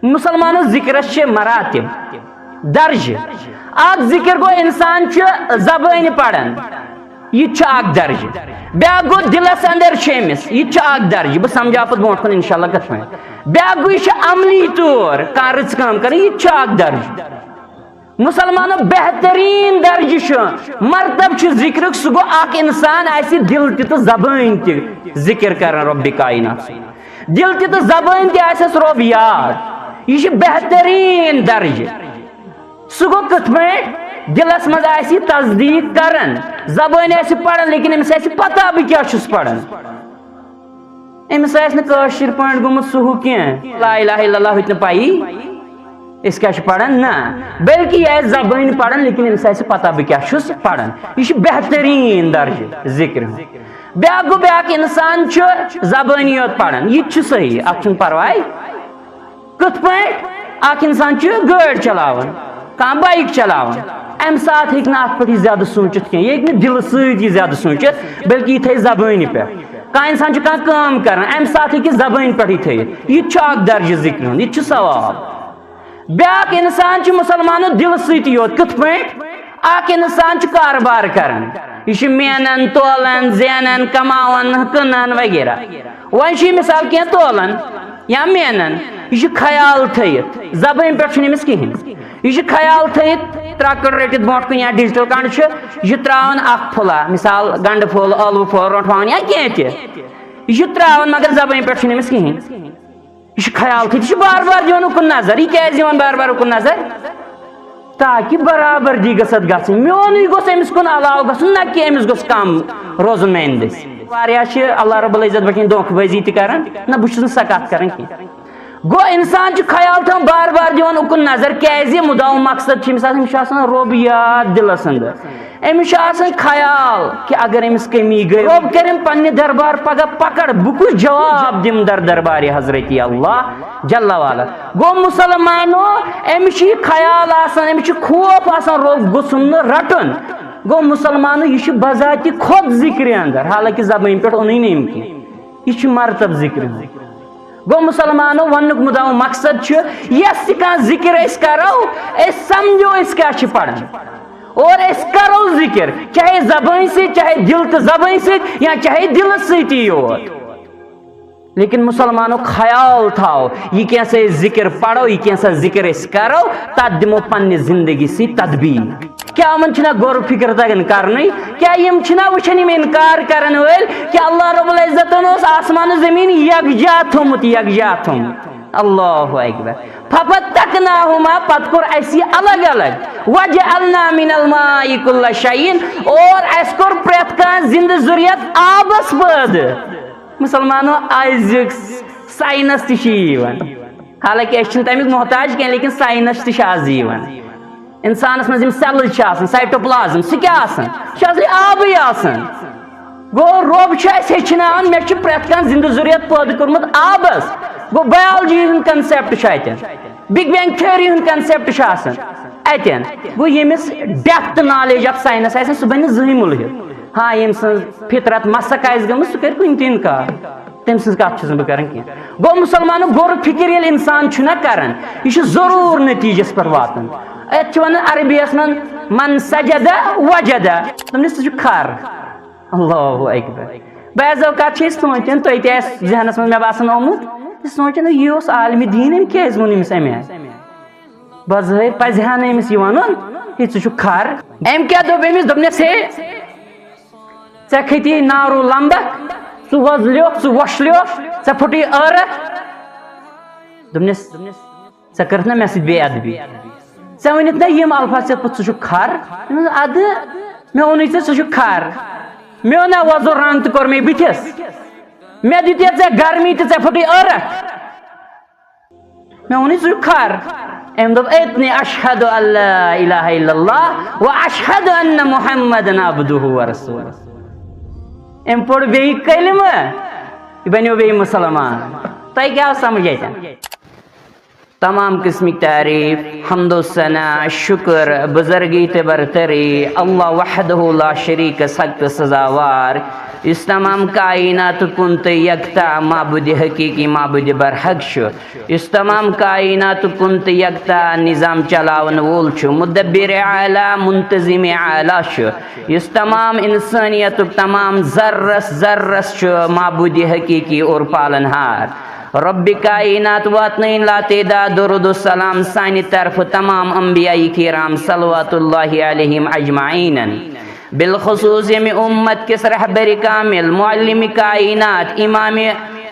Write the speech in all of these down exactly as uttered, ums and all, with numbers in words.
مسلمانو، ذکرس چھِ مراتب، درجہٕ۔ اکھ ذکر گوٚو، انسان چھُ زبٲنۍ پران، یہِ تہِ چھُ اکھ درجہٕ۔ بیٛاکھ گوٚو، دِلس اندر چھُ أمِس، یہِ تہِ چھُ اکھ درجہٕ۔ بہٕ سمجھاو پتہٕ برونٛٹھ کُن انشاءاللہ کتھ پٲٹھۍ۔ بیٛاکھ گوٚو، یہِ چھُ عملی طور کانٛہہ رٕژ کٲم کران، یہِ تہِ چھُ اکھ درجہٕ۔ مسلمانو، بہترین درجہٕ چھُ، مرتب چھُ ذکرُک، سُہ گوٚو، اکھ انسان آسہِ دِل تہِ تہٕ زبٲنۍ تہِ ذکر کران رۄبِ کائنات۔ دِل تہِ تہٕ زبٲنۍ تہِ آسٮ۪س رۄب یاد۔ یہِ چھُ بہتریٖن درجہٕ۔ سُہ گوٚو کِتھ پٲٹھۍ؟ دِلس منٛز آسہِ یہِ تصدیٖق کران، زبٲنۍ آسہِ پران، لیکن أمِس آسہِ پتہ بہٕ کیٛاہ چھُس پران۔ أمِس آسہِ نہٕ کٲشِر پٲٹھۍ گوٚمُت سُہ ہُہ کینٛہہ، لا الہ الا اللہ ہُتہِ نہٕ پَیی أسۍ کیٛاہ چھِ پران، نہ، بلکہِ یہِ آسہِ زبٲنۍ پران، لیکن أمِس آسہِ پتہ بہٕ کیٛاہ چھُس پران۔ یہِ چھُ بہتریٖن درجہٕ ذِکرِ ہُنٛد۔ بیٛاکھ گوٚو، بیٛاکھ انسان چھُ زبٲنی یوت پران، یہِ تہِ چھُ صحیح، اتھ چھُنہٕ پرواے۔ کِتھ پٲٹھۍ؟ اکھ انسان چھُ گٲڑۍ چلاوان، کانٛہہ بایِک چلاوان، امہِ ساتہٕ ہیٚکہِ نہٕ اتھ پٮ۪ٹھ یہِ زیادٕ سوٗنٛچِتھ کینٛہہ، یہِ ہیٚکہِ نہٕ دِلہٕ سۭتۍ یہِ زیادٕ سوٗنٛچِتھ، بلکہِ یہِ تھایہِ زبٲنہِ پٮ۪ٹھ۔ کانٛہہ انسان چھُ کانٛہہ کٲم کران، امہِ ساتہٕ ہیٚکہِ یہِ زبٲنہِ پٮ۪ٹھٕے تھٲیِتھ، یہِ تہِ چھُ اکھ درجہٕ ذِکرِ ہُنٛد، یہِ تہِ چھُ ثواب۔ بیٛاکھ انسان چھُ مسلمانو دِلہٕ سۭتی یوت۔ کِتھ پٲٹھۍ؟ اکھ انسان چھُ کارٕبار کران، یہِ چھُ مینان، تولان، زینان، کماوان، کٕنان وغیرہ۔ وۄنۍ چھُ یہِ مثال کینٛہہ تولان یا مینان، یہِ چھُ خیال تھٲیِتھ، زبٲنۍ پٮ۪ٹھ چھُنہٕ أمِس کِہیٖنۍ۔ یہِ چھُ خیال تھٲیِتھ، ترٛکٕر رٔٹِتھ برونٛٹھ کُن یا ڈیجیٹل کانٛڈ چھُ، یہِ چھُ ترٛاوان اکھ پھُلا، مثال گنٛڈٕ پھوٚل، ٲلوٕ پھوٚل، رۄنٛٹھ وانٛگن یا کینٛہہ تہِ۔ یہِ چھُ ترٛاوان، مگر زبٲنۍ پٮ۪ٹھ چھُنہٕ أمِس کِہیٖنۍ۔ یہِ چھُ خیال تھٲیِتھ، یہِ چھُ بار بار دِوان اُکُن نظر۔ یہِ کیٛازِ دِوان بار بار اُکُن نظر؟ تاکہِ برابردی گٔژھ اَتھ گژھٕنۍ۔ میونُے گوٚژھ أمِس کُن علاوٕ گژھُن، نہ کہِ أمِس گوٚژھ کم روزُن میٛانہِ دٔسۍ۔ واریاہ چھِ اللہ رب العزت پٮ۪ٹھ دھوکہٕ بٲزی تہِ کران، نہ، بہٕ چھُس نہٕ سۄ کَتھ کران کینٛہہ۔ گوٚو، اِنسان چھُ خیال تھاوان بار بار دِوان اُکُن نظر، کیٛازِ؟ مُدعا و مقصد چھُ أمِس آسان، أمِس چھُ آسان رۄب یاد دِلَس اندر۔ أمِس چھُ آسان خیال کہِ اگر أمِس کٔمی گٔے، رۄب کَرٮ۪م پننہِ دربار پگاہ پکڑ، بہٕ کُس جواب دِمہٕ در دربارِ حضرت اللہ جل وعلا۔ گوٚو مسلمانو، أمِس چھُ یہِ خیال آسان، أمِس چھُ خوف آسان، رۄب گوٚژھُم نہٕ رٹُن۔ گوٚو مسلمانو، یہِ چھُ بذاتِ خود ذِکرِ اندر، حالانکہ زبٲنۍ پٮ۪ٹھ اوٚنُے نہٕ أمۍ کینٛہہ۔ یہِ چھُ مرتب ذِکرِ ہُنٛد۔ گوٚو مسلمانو، وننُک مُدعا و مقصد چھُ، یۄس تہِ کانٛہہ ذِکر أسۍ کرو، أسۍ سمجھو أسۍ کیٛاہ چھِ پران۔ اور أسۍ کرو ذِکر، چاہے زبٲنۍ سۭتۍ، چاہے دِل تہٕ زبٲنۍ سۭتۍ، یا چاہے دِلس سۭتی یوت۔ لیکن مسلمانو، خیال تھاو، یہِ کینٛژھا أسۍ ذِکر پرو، یہِ کینٛژھا ذِکر أسۍ کرو، تتھ دِمو پننہِ زندگی سۭتۍ تطبیق۔ کیٛاہ یِمن چھِنہ غور و فکر تگان کرنُے؟ کیٛاہ یِم چھِنہ وٕچھان، یِم انکار کرن وٲلۍ، کہِ اللہ رب العزتن اوس آسمان و زمین یکجا تھوٚمُت، یکجا تھوٚمُت؟ اللہ اکبر۔ ففتقناہما، پتہٕ کوٚر اَسہِ یہِ الگ الگ۔ وجعلنا من الماء کل شیء، اور اَسہِ کوٚر پرٛٮ۪تھ کانٛہہ زِندٕ ذُریت آبس پٲدٕ۔ مسلمانو، أزیُک ساینس تہِ چھُ یی یِوان، حالانکہ أسۍ چھِنہٕ تَمیُک محتاج کینٛہہ، لیکن ساینس تہِ چھُ آز یِوان۔ انسانس منٛز یِم سیلز چھِ آسان، سائٹوپلازم، سُہ کیٛاہ آسان؟ سُہ چھُ اصلی آبٕے آسان۔ گوٚو، رۄب چھُ اَسہِ ہیٚچھناوان، مےٚ چھُ پرٛٮ۪تھ کانٛہہ زِندٕ ذُریت پٲدٕ کوٚرمُت آبس۔ گوٚو، بایولجی ہُنٛد concept چھُ اَتٮ۪ن، بگ بینگ تھیوری ہُنٛد concept چھُ آسان اَتٮ۪ن۔ گوٚو، ییٚمِس depth knowledge of science آسہِ، سُہ بنہِ نہٕ زٕہٕنۍ مُلحد۔ ہاں، ییٚمۍ سٕنٛز فطرت مسخ آسہِ گٔمٕژ، سُہ کرِ کُنہِ تہِ انکار۔ تٔمۍ سٕنٛز کتھ چھُس نہٕ بہٕ کران کینٛہہ۔ گوٚو، مسلمانو، غور فکر ییٚلہِ انسان چھُنہ کران، یہِ چھُ ضروٗر نتیٖجس پٮ۪ٹھ واتان۔ اتھ چھِ ونان عربی یس منٛز، من سجد وجد۔ دوٚپنس، ژٕ چھُکھ کھر۔ اللہ اکبر۔ بعض اوقات چھِ أسۍ سونٛچان، تۄہہِ تہِ آسہِ ذہنس منٛز، مےٚ باسان، آمُت، أسۍ سونٛچان، یہِ اوس عالمِ دیٖن، أمۍ کیٛازِ ووٚن أمِس امہِ آیہِ؟ بظٲہِر پزِ ہا نہٕ أمِس یہِ ونُن، ہے، ژٕ چھُکھ کھر۔ أمۍ کیٛاہ دوٚپ أمِس؟ دوٚپنس، ہے، ژےٚ کھٔتی نارو لمبکھ، ژٕ وۄزلیوکھ، ژٕ وۄشلیوکھ، ژےٚ پھُٹُے عٲرق۔ دوٚپنس، ژےٚ کٔرٕتھ نہ مےٚ سۭتۍ بے ادبی؟ ژےٚ ؤنِتھ نہ یِم الفاظ، ژےٚ پوٚتُس، ژٕ چھُکھ کھر؟ دوٚپمَس، اَدٕ مےٚ ووٚنُے ژےٚ، ژٕ چھُکھ کھر۔ مےٚ اوٚن نہ وۄزُل رنٛگ تہٕ کوٚر مے بٕتھِس۔ مےٚ دیُت یَتھ ژےٚ گرمی تہٕ ژےٚ پھُٹُے عٲرق۔ مےٚ ووٚنُے، ژٕ چھُکھ کھر۔ أمۍ دوٚپ، أتنی اشہد ان لا الہ الا اللہ و اشہد ان محمدن عبدہ و رسولہ۔ أمۍ پوٚر بیٚیہِ کلمہٕ، یہِ بنیو بیٚیہِ مُسلمان۔ تۄہہِ کیٛاہ آو سمجھ اَتٮ۪ن؟ تمام قسمٕکۍ تعریٖف، حمد و ثنا، شُکر، بُزرگی تہٕ برتری، اللہ وحدہ لا شریک، سخت سزاوار۔ یُس تمام کائنات کُن تہٕ یکتا معبود حقیقی، معبود برحق چھُ، یُس تمام کائنات کُن تہٕ یکتا نظام چلاون وول چھُ، مدبر اعلیٰ، منتظم اعلیٰ چھُ، یُس تمام انسانیتُک تمام ذرس ذرس چھُ معبود حقیقی اور پالن ہار۔ رب کائنات واتنٲیِن لاتعداد درود و سلام سانہِ طرفہٕ تمام انبیاء کرام صلوات اللہ علیہم اجمعینن، بالخصوص ییٚمہِ امت کِس رہبر کامل، معلم کائنات، امام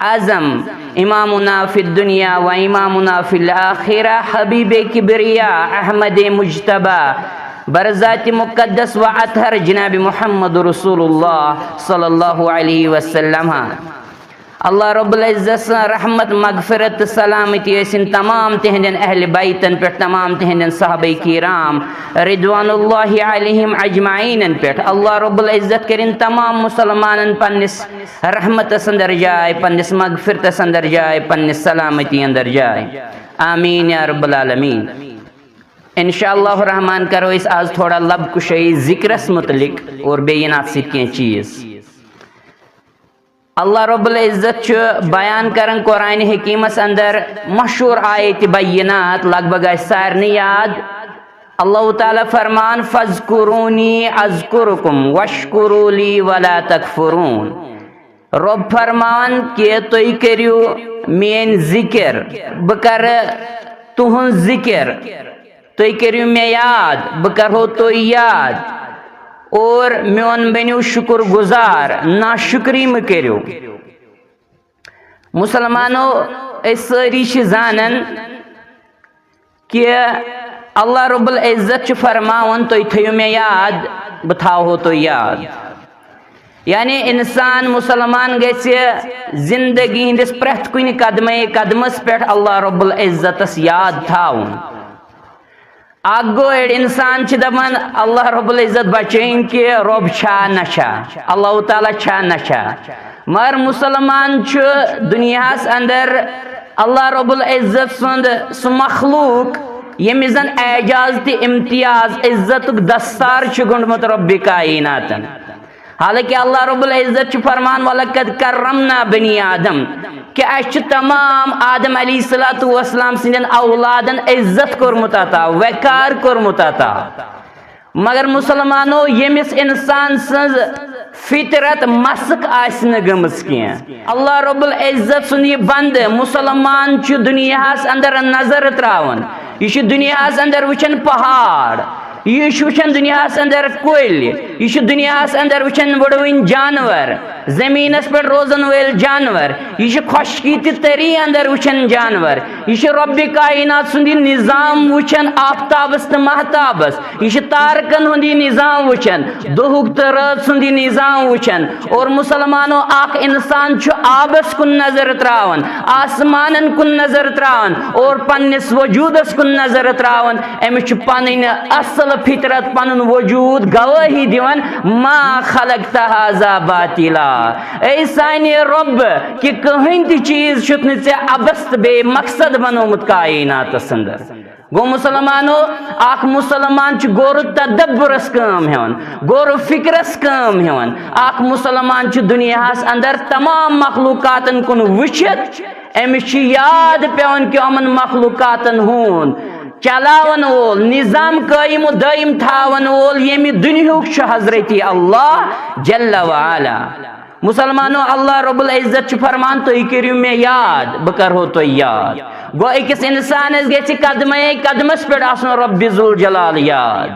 اعظم، امامنا فی الدنیا و امامنا فی الاخرہ، حبیب کبریا، احمد مجتبی، برذات مقدس و اطہر جناب محمد رسول اللہ صلی اللہ علیہ وسلم۔ اللہ رب العزت سٕنٛز رحمت، مغفرت تہٕ سلامتی ٲسِن تمام تِہنٛدٮ۪ن اہل بیتن پٮ۪ٹھ، تمام تِہنٛدٮ۪ن صحابہ کرام رضوان اللہ علیہم اجمعینن پٮ۪ٹھ۔ اللہ رب العزت کٔرِن تمام مسلمانن پننِس رحمتس اندر جاے، پننِس مغفرتس اندر جاے، پننِس سلامتی اندر جاے۔ آمین یا رب العالمین۔ انشاءاللہ الرحمن کرو أسۍ آز تھوڑا لب کشائی ذکرس متعلق اور بیٚیہِ یِن اتھ سۭتۍ کینٛہہ چیٖز۔ اللہ رب العزت چھُ بیان کران قرآن حکیمس اندر مشہور آیت بینات، لگ بھگ آسہِ سارنٕے یاد۔ اللہ تعالیٰ فرمان، "فاذکرونی اذکرکم واشکروا لی ولا تکفرون۔" رب فرمان کہ تُہۍ کٔرِو میٲنۍ ذکر، بہٕ کرٕ تُہنٛد ذکر۔ تُہۍ کٔرِو مےٚ یاد، بہٕ کرہو تُہۍ یاد۔ اور میون بٔنِو شُکُر گُزار، ناشُکری مہٕ کٔرِو۔ مسلمانو، أسۍ سٲری چھِ زانان کہ اللہ رب العزت چھُ فرماوان، "تُہۍ تھٲیِو مےٚ یاد، بہٕ تھاوہو تُہۍ یاد۔" یعنی انسان مسلمان گژھِ زندگی ہٕنٛدِس پرٛٮ۪تھ کُنہِ قدمے قدمس پٮ۪ٹھ اللہ رب العزتس یاد تھاوُن۔ اکھ گوٚو، أڑۍ انسان چھِ دپان، "اللہ رب العزت بچٲیِن کہ رب چھا نہ چھا، اللہ تعالیٰ چھا نہ چھا۔" مگر مسلمان چھُ دنیاہس اندر اللہ رب العزت سُنٛد سُہ مخلوق، ییٚمِس زن اعجاز تہٕ امتیاز، عزتُک دستار چھُ گوٚنڈمُت رب کائناتن۔ حالانکہ اللہ رب العزت چھُ فرمان، "وَلَقَدْ كَرَّمْنَا بَنِي آدَمَ"، کہ اسہِ چھُ تمام آدم علیہ الصلوۃ والسلام سٕنٛدٮ۪ن اولادن عزت کوٚرمُت عطا، وقار کوٚرمُت عطا۔ مگر مسلمانو، ییٚمِس انسان سٕنٛز فطرت مسخ آسہِ نہٕ گٔمٕژ کینٛہہ، اللہ رب العزت سُنٛد یہِ بندٕ مسلمان چھُ دُنیاہس اندر نظر تراوان، یہِ چھُ دُنیاہس اندر وٕچھان پہاڑ، یہِ چھُ وٕچھان دُنیاہس اندر کُلۍ، یہِ چھُ دُنیاہس اندر وٕچھان وٕڑوٕنۍ جانور، زمینس پٮ۪ٹھ روزن وٲلۍ جانور، یہِ چھُ خۄشکی تہٕ تٔری اندر وٕچھان جانور، یہِ چھُ رب کائنات سُنٛد یہِ نظام وٕچھان آفتابس تہٕ مہتابس، یہِ چھُ تارکن ہُنٛد یہِ نظام وٕچھان، دۄہُک تہٕ رٲژ سُنٛد یہِ نظام وٕچھان۔ اور مسلمانو، اکھ انسان چھُ آبس کُن نظر تراوان، آسمانن کُن نظر تراوان اور پننِس وجودس کُن نظر تراوان۔ أمِس چھُ پنٕنۍ اصل فطرت، پنُن وجود گوٲہی دِوان، "ما خلقت هذا باطلا"، اے سانہِ رۄب، کہِ کٕہٕنۍ تہِ چیٖز چھُتھ نہٕ ژےٚ عبث تہٕ بے مقصد بنومُت کائناتس اندر۔ گوٚو مسلمانو، اکھ مسلمان چھُ غور تدبرس کٲم ہٮ۪وان، غور فکرس کٲم ہٮ۪وان۔ اکھ مسلمان چھُ دُنیاہس اندر تمام مخلوقاتن کُن وٕچھِتھ، أمِس چھُ یاد پٮ۪وان کہِ یِمن مخلوقاتن ہُنٛد چلاون وول، نظام قٲیِم و دٲیِم تھاون وول ییٚمہِ دُنیہُک چھُ حضرت اللہ جل وعلا۔ مسلمانو، اللہ رب العزت چھُ فرمان، "تُہۍ کٔرِو مےٚ یاد، بہٕ کرہو تۄہہِ یاد۔" گوٚو، أکِس انسانس گژھِ قدمے قدمس پٮ۪ٹھ آسُن رب ذوالجلال یاد۔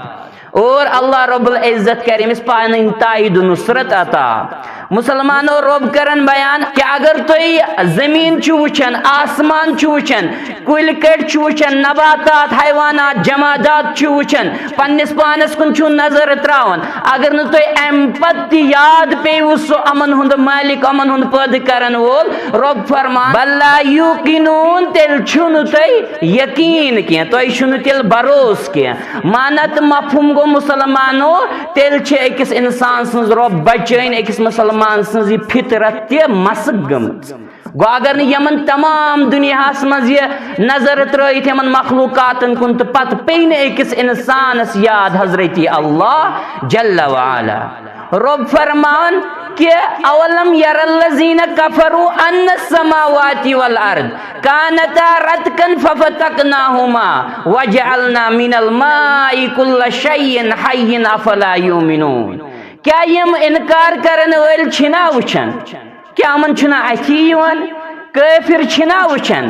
اور اللہ رب العزت کرِ أمِس پانہٕ تائید و نصرت عطا۔ مسلمانو، رب کرن بیان کہ اگر تُہۍ زمین چھِو وٕچھان، آسمان چھِو وٕچھان، کُلۍ کٔٹۍ چھِو وٕچھان، نباتات، حیوانات، جمادات چھِو وٕچھان، پننِس پانس کُن چھِو نظر تراوان، اگر نہٕ تُہۍ امہِ پتہٕ تہِ یاد پیٚیِو سُہ یِمن ہُنٛد مالک، یِمن ہُنٛد پٲدٕ کرن وول، رب فرمان، "بل لا یوقنون"، تیٚلہِ چھُو نہٕ تۄہہِ یقین کینٛہہ، تۄہہِ چھُو نہٕ تیٚلہِ بھروسہٕ کینٛہہ۔ معنی تہٕ مفہوم گوٚو مسلمانو، تیٚلہِ چھِ أکِس انسان سٕنٛز رب بچٲنۍ، أکِس مسلمان سٕنٛز یہِ فطرت تہِ مسخ گٔمٕژ۔ گوٚو اگر نہٕ یِمن تمام دُنیاہس منٛز یہِ نظر ترٲیِتھ یِمن مخلوقاتن کُن تہٕ پتہٕ پیٚیہِ نہٕ أکِس انسانس یاد حضرت اللہ جل وعلا۔ رۄب فرمان کہِ اولم یر الذین کفروا ان السماوات والارض کانتا رتقا ففتقناہما وجعلنا من الماء کل شیء حی افلا یؤمنون۔ کیٛاہ یِم انکار کرن وٲلۍ چھِنا وٕچھان؟ کیٛاہ یِمن چھُنہ اَتھی یِوان؟ کٲفِر چھِنا وٕچھان؟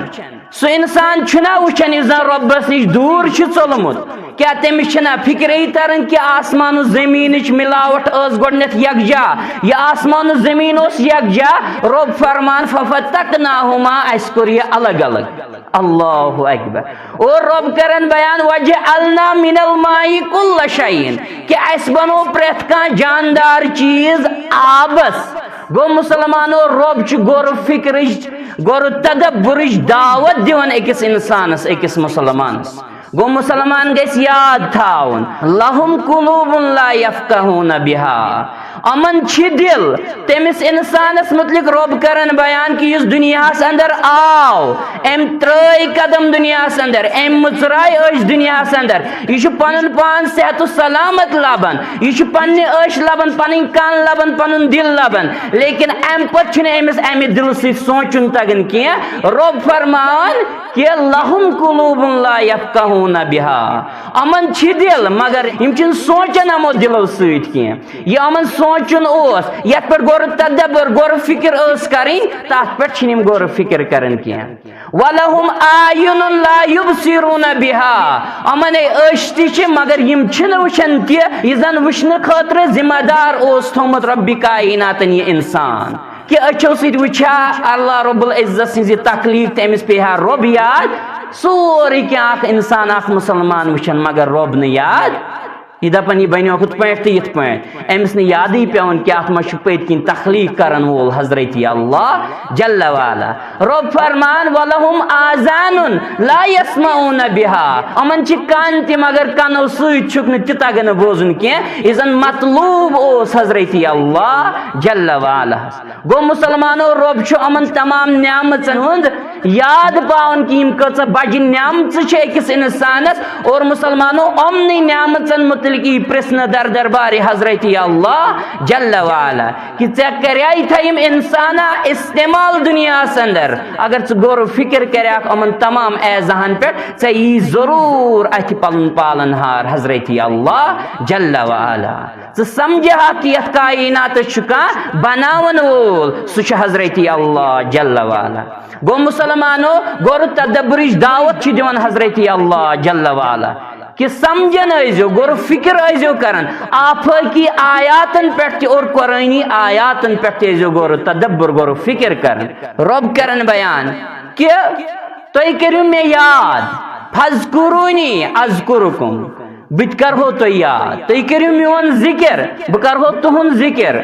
سُہ اِنسان چھُنا وٕچھان یُس زَن رۄبَس نِش دوٗر چھُ ژوٚلمُت؟ کیٛاہ تٔمِس چھِنہ فِکرے تَران کہِ آسمان و زٔمیٖنٕچ مِلاوَٹھ ٲس گۄڈٕنٮ۪تھ یَکجا؟ یہِ آسمان و زٔمیٖن اوس یَکجا۔ رۄب فرمان، فَفَتَقْنَاهُمَا، اَسہِ کوٚر یہِ الگ الگ۔ اللہ اکبر۔ اور رۄب کرن بیان، وجعلنا من الماء کل شیء، کہ اسہِ بنو پرٛٮ۪تھ کانٛہہ جاندار چیٖز آبس۔ گوٚو مسلمانو، رۄب چھُ غور و فکرٕچ، غور و تدبرٕچ دعوت دِوان أکِس انسانس، أکِس مسلمانس۔ گوٚو مسلمان گژھِ یاد تھاوُن، لہم قلوب لا یفقہون بہا۔ یِمن چھِ دِل۔ تٔمِس اِنسانَس مُتعلِق رۄب کران بیان کہِ یُس دُنیاہَس اندر آو، أمۍ ترٛٲے قدم دُنیاہَس اندر، أمۍ مُژراے أچھ دُنیاہَس اندر۔ یہِ چھُ پَنُن پان صحت و سلامت لَبان، یہِ چھُ پننہِ أچھ لَبان، پَنٕنۍ کَن لَبان، پَنُن دِل لَبان، لیکن اَمہِ پَتہٕ چھُنہٕ أمِس اَمہِ دِلہٕ سۭتۍ سونٛچُن تَگان کینٛہہ۔ رۄب فرمان کہِ لَہُم قُلوٗبٌ لا یَفْقَہوٗنَ بِہا۔ یِمَن چھِ دِل، مگر یِم چھِنہٕ سونٛچان یِمو دِلو سۭتۍ کینٛہہ۔ یہِ یِمن سونٛچُن اوس، یتھ پٮ۪ٹھ غور و تدبر، غور و فکر ٲس کرٕنۍ، تتھ پٮ۪ٹھ چھِنہٕ یِم غور و فکر کران کینٛہہ۔ وَلَهُمْ أَعْيُنٌ لَا يُبْصِرُونَ بِهَا۔ یِمن ہے أچھ تہِ چھِ، مگر یِم چھِنہٕ وٕچھان تہِ، یہِ زن وٕچھنہٕ خٲطرٕ ذمہ دار اوس تھوٚومُت رۄبِ کائناتن یہِ انسان۔ کہِ أچھو سۭتۍ وٕچھا اللہ رب العزت سٕنٛز یہِ تخلیق تہٕ أمِس پیٚیہِ ہا رۄب یاد؟ سورُے کینٛہہ اکھ انسان، اکھ مسلمان وٕچھان، مگر رۄب نہٕ یاد۔ یہِ دَپان، یہِ بَنیو ہُتھ پٲٹھۍ تہٕ یِتھ پٲٹھۍ۔ أمِس نہٕ یادٕے پٮ۪وان کہِ اَتھ منٛز چھُ پٔتۍ کِنۍ تخلیٖق کَرَن وول حضرت اللہ جل وعلا۔ رۄب فرمان، وَلَهُمْ آذَانٌ لَا يَسْمَعُونَ بِهَا۔ یِمَن چھِ کَن تہِ، مگر کَنو سۭتۍ چھُکھ نہٕ تہِ تَگان بوزُن کینٛہہ، یہِ زَن مطلوب اوس حضرت اللہ جل وعلا۔ گوٚو مسلمانو، رۄب چھُ یِمَن تمام نعمژَن ہُنٛد یاد پاوان کہِ یِم کۭژاہ بجہِ نعمژٕ چھِ أکِس انسانس۔ اور مسلمانو، یِمنٕے نعمژن متعلق یی پرژھنہٕ در دربارِ حضرت اللہ جل وعلا کہِ ژےٚ کریایتھا یِم انسانا استعمال دُنیاہس اندر؟ اگر ژٕ غور و فکر کریکھ یِمن تمام اعضاہن پٮ۪ٹھ، ژےٚ یی ضروٗر اتھِ پلن پالن ہار حضرت اللہ جل وعلا۔ ژٕ سمجھے ہا کہِ یتھ کائناتس چھُ کانٛہہ بناون وول، سُہ چھُ حضرت اللہ جل وعلا۔ گوٚو مسلمانو، غور تدبرٕچ دعوت چھِ دِوان حضرت اللہ جل وعلا کہِ سمجھن ٲسۍزیو، غور فکر ٲسۍزیو کران، آفٲقی آیاتن پٮ۪ٹھ تہِ اور قرآنی آیاتن پٮ۪ٹھ تہِ ٲسۍزیو غور تدبر، غور فکر کران۔ رۄب کران بیان کہِ تُہۍ کٔرِو مےٚ یاد، فاذکرونی اذکرکم، بہٕ تہِ کرہو تۄہہِ یاد، تُہۍ کٔرِو میون ذکر، بہٕ کرہو تُہُنٛد ذکر۔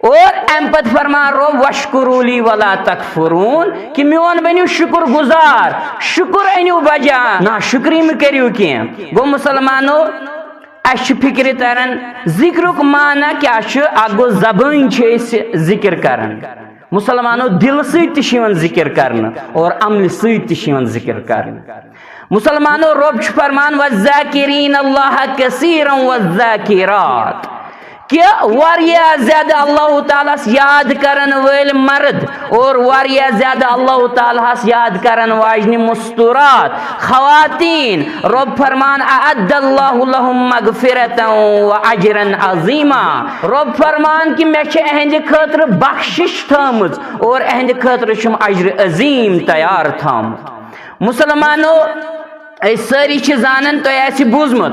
اور امہِ پتہٕ فرمان رۄب، وَشْکُرُوا لِی وَلَا تَکْفُرُونَ، کہِ میون بٔنِو شُکُر گُزار، شُکُر أنِو بجا، ناشُکری مہٕ کٔرِو کینٛہہ۔ گوٚو مسلمانو، اسہِ چھِ فِکرِ تران ذِکرُک معنی کیٛاہ چھُ۔ اکھ گوٚو زبٲنۍ چھِ أسۍ ذِکر کران، مسلمانو دِلہٕ سۭتۍ تہِ چھِ یِوان ذِکر کرنہٕ اور عملہِ سۭتۍ تہِ چھِ یِوان ذِکر کرنہٕ۔ مسلمانو، رۄب چھُ فرمان، وَالذَّاكِرِينَ اللَّهَ كَثِيرًا وَالذَّاكِرَاتِ، کہِ واریاہ زیادٕ اللہ تعالیٰ ہس یاد کرن وٲلۍ مرد اور واریاہ زیادٕ اللہ تعالیٰ ہس یاد کرن واجنہِ مستورات، خواتین۔ رۄب فرمان، اعد اللہ لہم مغفرتا و اجرا عظیما۔ رۄب فرمان کہِ مےٚ چھِ اہندِ خٲطرٕ بخشش تھٲمٕژ اور اہندِ خٲطرٕ چھُم اجر عظیم تیار تھومُت۔ مسلمانو، أسۍ سٲری چھِ زانان، تۄہہِ آسہِ بوٗزمُت،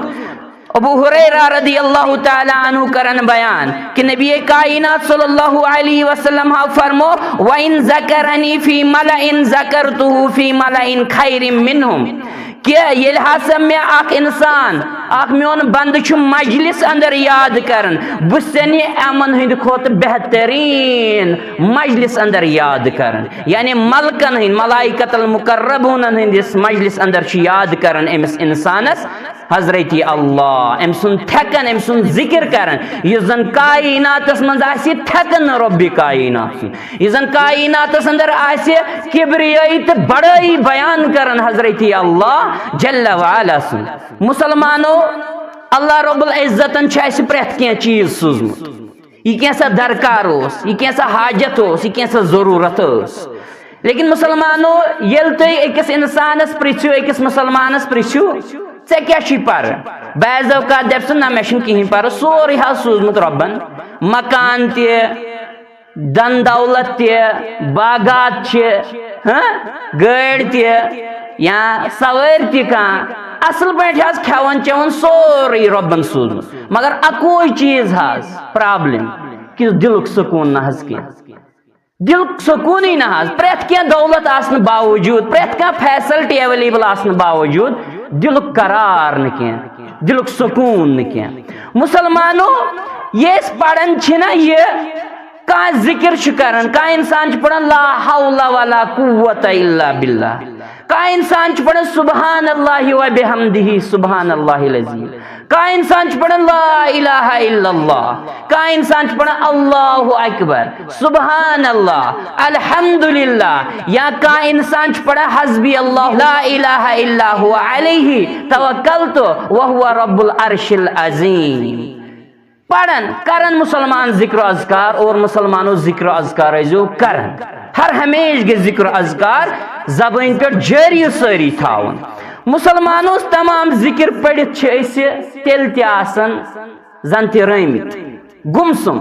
ابو ہریرہ رضی اللہ تعالیٰ عنہ کرن بیان کہِ نبی کائنات صلی اللہ علیہ وسلم ہا فرمو، وَإِن ذَكَرَنِي فِي مَلَإٍ ذَكَرْتُهُ فِي مَلَإٍ خَيْرٍ مِّنْهُمْ، کہِ ییٚلہِ ہسا مےٚ اکھ انسان، اکھ میون بندٕ چھُ مجلس اندر یاد کران، بہٕ چھُسَن یہِ یِمن ہٕنٛدِ کھۄتہٕ بہتریٖن مجلس اندر یاد کران۔ یعنی ملکن ہٕنٛدۍ، ملائکۃ المقربونن ہٕنٛدِس مجلس اندر چھُ یاد کران أمِس انسانس حضرت اللہ، أمۍ سُنٛد تھٮ۪کان، أمۍ سُنٛد ذِکر کران، یُس زن کائناتس منٛز آسہِ تھٮ۪کان نہٕ رۄبِ کائنات سُنٛد، یُس زن کائناتس اندر آسہِ کبریٲیی تہٕ بڑٲیی بیان کران حضرت اللہ جل وعلا سُنٛد۔ مسلمانو، اللہ رب العزتن چھُ اَسہِ پرٛٮ۪تھ کینٛہہ چیٖز سوٗزمُت۔ یہِ کینٛژھا درکار اوس، یہِ کینٛژھا حاجت اوس، یہِ کینٛژھا ضروٗرت ٲس۔ لیکن مسلمانو، ییٚلہِ تُہۍ أکِس اِنسانَس پرٛژھِو، أکِس مسلمانَس پرٛژھِو، "ژےٚ کیٛاہ چھُے پَرٕ؟" بعض اوقات دَپہِ سُہ، "نہ، مےٚ چھُنہٕ کِہیٖنۍ پَرٕ، سورُے حظ سوٗزمُت رۄبَن، مکان تہِ، دَن دولت تہِ، باغات چھِ، ہاں، گٲڑۍ تہِ، یا سوٲرۍ تہِ کانٛہہ، اَصٕل پٲٹھۍ حظ کھٮ۪وان چٮ۪وان سورُے رۄبَن سوٗزمُت، مگر اَکُے چیٖز حظ پرابلم، کہِ دِلُک سکوٗن نہ حظ کینٛہہ۔" دِلُک سکوٗنٕے نہ حظ، پرٛٮ۪تھ کینٛہہ دولت آسنہٕ باوجوٗد، پرٛٮ۪تھ کانٛہہ فیسلٹی ایویلیبل آسنہٕ باوجوٗد، دِلُک قرار نہٕ کینٛہہ، دِلُک سکوٗن نہٕ کینٛہہ۔ مسلمانو، یہِ أسۍ پران چھِ نہ یہِ، کانٛہہ ذِکِر چھُ کران، کانٛہہ اِنسان چھُ پران لا حول ولا قوة الا باللہ، کانٛہہ اِنسان چھُ پران سبحان اللہ و بحمدہ، سبحان اللہ العظیم، کانٛہہ اِنسان چھُ پران لا الہ الا اللہ، کانٛہہ اِنسان چھُ پران اللہ اکبر، سبحان اللہ، الحمدللہ، یا کانٛہہ اِنسان چھُ پران حسبی اللہ، لا الہ الا ہو علیہ توکلت وہو رب العرش العظیم۔ پران کران مسلمان ذکر و اذکار، اور مسلمانو ذکر و اذکار ٲسۍزیو کران۔ ہر ہمیشہ گژھِ ذکر و اذکار زبٲنۍ پٮ۪ٹھ جٲری و سٲری تھاوُن۔ مسلمانو، تمام ذکر پٔرِتھ چھِ أسۍ تیٚلہِ تہِ آسان زن تہِ رٲمٕتۍ، گمسم،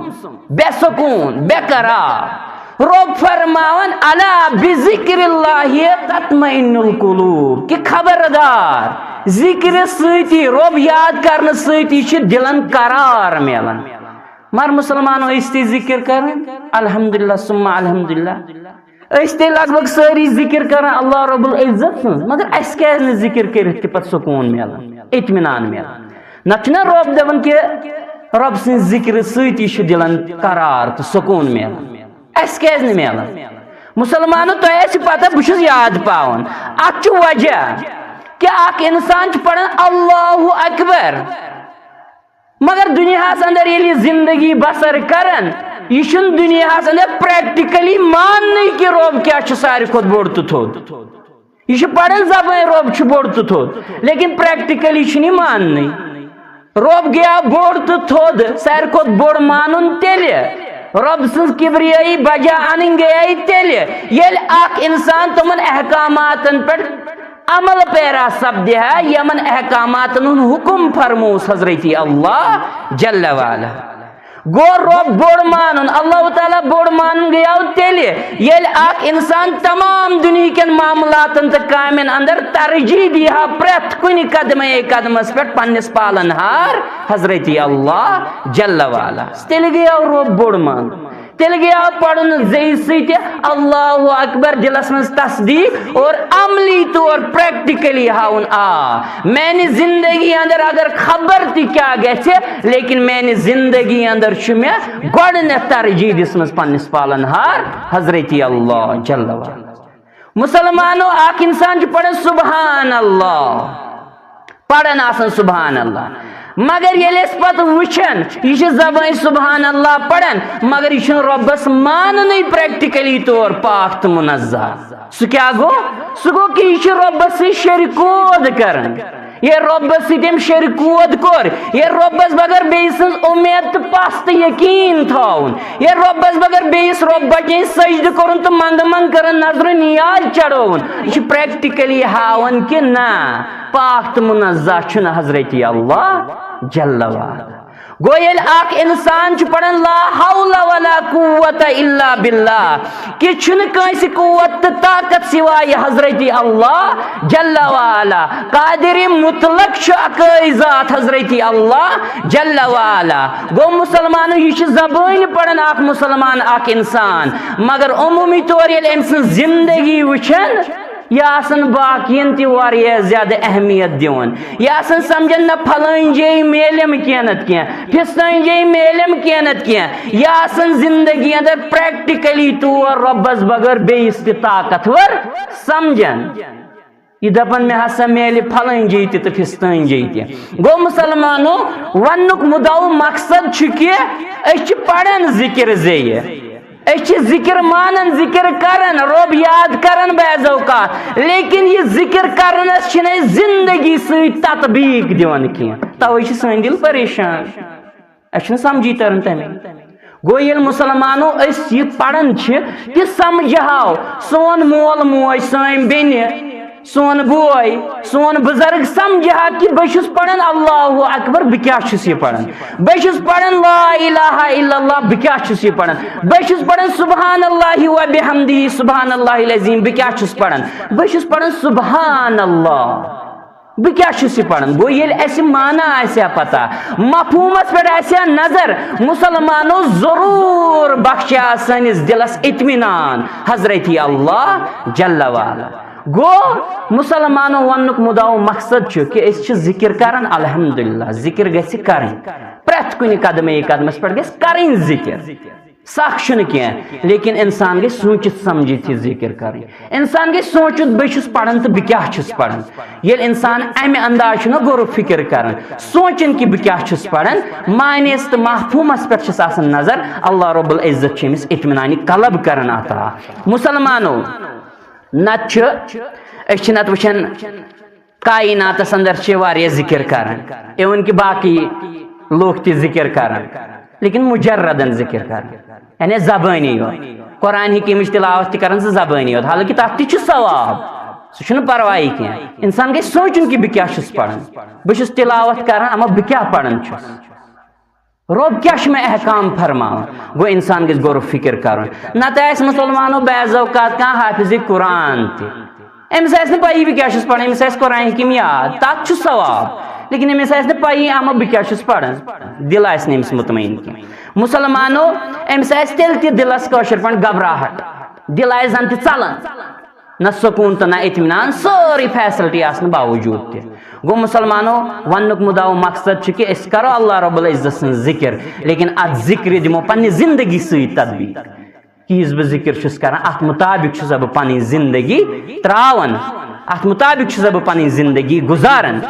بے سکون، بے قرار۔ رۄب فرماوان، "الا بذکر اللہ تطمئن القلوب"، کہ خبردار، ذکر سۭتی، رۄب یاد کرنہٕ سۭتی چھِ دلن قرار میلان۔ مگر مسلمانو، أسۍ تہِ ذکر کران، الحمدللہ ثم الحمدللہ، أسۍ تہِ لگ بگ سٲری ذکر کران اللہ رب العزت سٕنٛز، مگر اَسہِ کیازِ نہٕ ذکر کٔرِتھ تہِ پتہٕ سکوٗن میلان، اطمینان میلان؟ نتہٕ چھُنہ رۄب دپان کہِ رۄب سٕنٛز ذکر سۭتی چھُ دلن قرار تہٕ سکوٗن میلان، اَسہِ کیازِ نہٕ میلان؟ مسلمانو، تۄہہِ آسہِ پتہ، بہٕ چھُس یاد پاوان، اتھ چھُ وجہ کہِ اکھ انسان چھُ پران اللہ اکبر، مگر دُنیاہَس اندر ییٚلہِ یہِ زندگی بسر کران، یہِ چھُنہٕ دُنیاہَس اندر پریکٹیکلی ماننٕے کہِ رۄب کیٛاہ چھُ ساروی کھۄتہٕ بوٚڑ تہٕ تھوٚد۔ یہِ چھُ پران زبٲنۍ رۄب چھُ بوٚڑ تہٕ تھوٚد، لیکن پریکٹیکلی چھُنہٕ یہِ ماننٕے۔ رۄب گٔیاو بوٚڑ تہٕ تھوٚد، ساروی کھۄتہٕ بوٚڑ مانُن تیٚلہِ، رۄب سٕنٛز کبریٲیی بجا انٕنۍ گٔیے تیٚلہِ، ییٚلہِ اکھ انسان تِمن احکاماتن پٮ۪ٹھ عمل پیرا سپدِ ہا، یمن احکاماتن ہُنٛد حکم فرموس حضرت اللہ جل وعلا۔ گوٚو رۄب بوٚڑ مانُن، اللہ تعالیٰ بوٚڑ مانُن گٔیاو تیٚلہِ، ییٚلہِ اکھ انسان تمام دُنہیٖکٮ۪ن معاملاتن تہٕ کامٮ۪ن اندر ترجیح دی ہا پرٛٮ۪تھ کُنہِ قدمے قدمس پٮ۪ٹھ پننِس پالن ہار حضرت اللہ جل وعلا۔ تیٚلہِ گٔیاو رۄب بوٚڑ مانُن۔ تیٚلہِ گٔیاو پرُن زیٚیہِ سۭتۍ اللہ اکبر، دلس منٛز تصدیق اور عملی طور پریکٹیکلی ہاوُن، آ، میانہِ زندگی اندر اگر خبر تہِ کیٛاہ گژھِ، لیکن میانہِ زندگی اندر چھُ مےٚ گۄڈٕنیتھ ترجیح دِژمٕژ پننِس پالن ہار حضرت اللہ جل وعلا۔ مسلمانو، اکھ انسان چھُ پران سبحان اللہ، پران آسان سبحان اللہ، مگر ییٚلہِ أسۍ پتہٕ وٕچھان، یہِ چھِ زبٲنۍ سبحان اللہ پران، مگر یہِ چھُنہٕ رۄبس ماننٕے پریکٹیکلی طور پاک تہٕ منزہ۔ سُہ کیٛاہ گوٚو؟ سُہ گوٚو کہِ یہِ چھُ رۄبس سۭتۍ شرکود کران۔ ییٚلہِ رۄبس سۭتۍ أمۍ شرکود کوٚر، ییٚلہِ رۄبس بغٲر بیٚیہِ سٕنٛز اُمید تہٕ پس تہٕ یقیٖن تھاوُن، ییٚلہِ رۄبس بغٲر بیٚیِس رۄب بچن سجدٕ کوٚرُن تہٕ منٛگہٕ منٛگہٕ کٔرٕن نظرِ نیاز چڑھوُن، یہِ چھُ پریکٹیکلی ہاوان کہِ نہ، پاک تہٕ منزہ چھُنہٕ حضرت اللہ جل وعلا۔ گوٚو ییٚلہِ اکھ انسان چھُ پران لا حول ولا قوة الا باللہ، کہِ چھُنہٕ کٲنٛسہِ قوت تہٕ طاقت سوائے حضرت اللہ جل وعلا، قادر مطلق چھُ اکٲے ذات حضرت اللہ جل وعلا۔ گوٚو مسلمانو، یہِ چھُ زبٲنۍ پران اکھ مسلمان، اکھ انسان، مگر عمومی طور ییٚلہِ أمۍ سٕنٛز زندگی وٕچھن، یہِ آسن باقین تہِ واریاہ زیادٕ اہمیت دِوان۔ یہِ آسن سمجھان نہ پھلٲنۍ جاے میلیم کینٛہہ نتہٕ کینٛہہ، پھستٲنۍ جاے میلیم کینٛہہ نتہٕ کینٛہہ۔ یہِ آسن زندگی اندر پریکٹیکلی طور رۄبس بغٲر بیٚیِس تہِ طاقتور سمجھان۔ یہِ دپان مےٚ ہسا میلہِ پھلٲنۍ جاے تہِ تہٕ پھستٲنۍ جاے تہِ۔ گوٚو مسلمانو، وننُک مُدعا و مقصد چھُ کہِ أسۍ چھِ پران ذکر زیٚیہِ۔ أسۍ چھِ ذکر مانان، ذکر کران، رۄب یاد کران بعض اوقات، لیکن یہِ ذکر کرنس چھِنہٕ أسۍ زندگی سۭتۍ تطبیق دِوان کینٛہہ۔ توے چھِ سٲنۍ دِل پریشان، اَسہِ چھُنہٕ سمجھی تران تمے۔ گوٚو، ییٚلہِ مُسلمانو أسۍ یہِ پران چھِ، تہِ سمجھہاو سون مول موج، سٲنۍ بیٚنہِ، سون بوے، سون بُزرگ سمجھہا کہِ بہٕ چھُس پران اللہ اکبر، بہٕ کیٛاہ چھُس یہِ پران؟ بہٕ چھُس پران لا الہ الا اللہ، بہٕ کیٛاہ چھُس یہِ پران؟ بہٕ چھُس پران سبحان اللہ و بحمدہ، سبحان اللہ العظیم، بہٕ کیٛاہ چھُس پران؟ بہٕ چھُس پران سبحان اللہ۔ بہٕ کیٛاہ چھُس یہِ پران؟ گوٚو، ییٚلہِ اَسہِ معنی آسہِ ہا پتہ، مفہوٗمس پٮ۪ٹھ آسہِ ہا نظر، مُسلمانو ضروٗر بخشہِ ہا سٲنِس دِلس اطمینان حضرت اللہ جل وعلا۔ گوٚو، مُسلمانو وننُک مُدعا و مقصد چھُ کہِ أسۍ چھِ ذِکِر کران، الحمدللہ، ذِکِر گژھِ کرٕنۍ۔ پرٛٮ۪تھ کُنہِ قدمے قدمس پٮ۪ٹھ گژھِ کرٕنۍ ذِکِر۔ سخ چھُنہٕ کینٛہہ، لیکن انسان گژھِ سوٗنٛچِتھ سمجھِتھ یہِ ذِکِر کرٕنۍ۔ انسان گژھِ سوٗنٛچُن، بہٕ چھُس پران تہٕ بہٕ کیٛاہ چھُس پران۔ ییٚلہِ انسان امہِ انداز چھُنہ غور و فکر کران، سونٛچان کہِ بہٕ کیٛاہ چھُس پران، معنیس تہٕ مفہوٗمس پٮ۪ٹھ چھُس آسان نظر، اللہ رب العزت چھُ أمِس اطمینانِ قلب کران عطا۔ مُسلمانو، نتہٕ چھِ، أسۍ چھِ نتہٕ وٕچھان، کائناتس اندر چھِ واریاہ ذِکِر کران، even کہِ باقٕے لوٗکھ تہِ ذِکِر کران، لیکن مجردن ذِکِر کران، یعنی زبٲنی یوت۔ قرآن حکیمٕچ تلاوت تہِ کران زٕ زبٲنی یوت، حالانکہِ تتھ تہِ چھُ ثواب، سُہ چھُنہٕ پرواے کینٛہہ۔ انسان گژھِ سونٛچُن کہِ بہٕ کیٛاہ چھُس پران، بہٕ چھُس تلاوت کران، اما بہٕ کیٛاہ پران چھُس؟ رب کیٛاہ چھُ مےٚ احکام فرماوان؟ گوٚو، انسان گژھِ غور و فکر کرُن۔ نتہٕ آسہِ مُسلمانو بعض اوقات کانٛہہ حافظ قرآن تہِ، أمِس آسہِ نہٕ پَیی بہٕ کیٛاہ چھُس پَران، أمِس آسہِ قرآن حکیٖم یاد، تَتھ چھُ ثواب، لیکن أمِس آسہِ نہٕ پَیی اَما بہٕ کیٛاہ چھُس پَران، دِل آسہِ نہٕ أمِس مطمئن کینٛہہ۔ مُسلمانو، أمِس آسہِ تیٚلہِ تہِ دِلَس کٲشِر پٲٹھۍ گھبراہٹ، دِل آسہِ زَن تہِ ژَلان، نہ سکوٗن تہٕ نہ اطمینان، سٲرٕے فیسلٹی آسنہٕ باوجوٗد تہِ۔ گوٚو مُسلمانو، وَننُک مُدعا و مقصد چھُ کہِ أسۍ کَرو اللہ رب العزت سٕنٛز ذِکِر، لیکن اَتھ ذِکرِ دِمو پنٛنہِ زِندگی سۭتۍ تطبیٖق۔ کہِ یُس بہٕ ذِکِر چھُس کران، اَتھ مُطابِق چھُسا بہٕ پنٕنۍ زِندگی ترٛاوان، اَتھ مُطابِق چھُسا بہٕ پنٕنۍ زِندگی گُزاران۔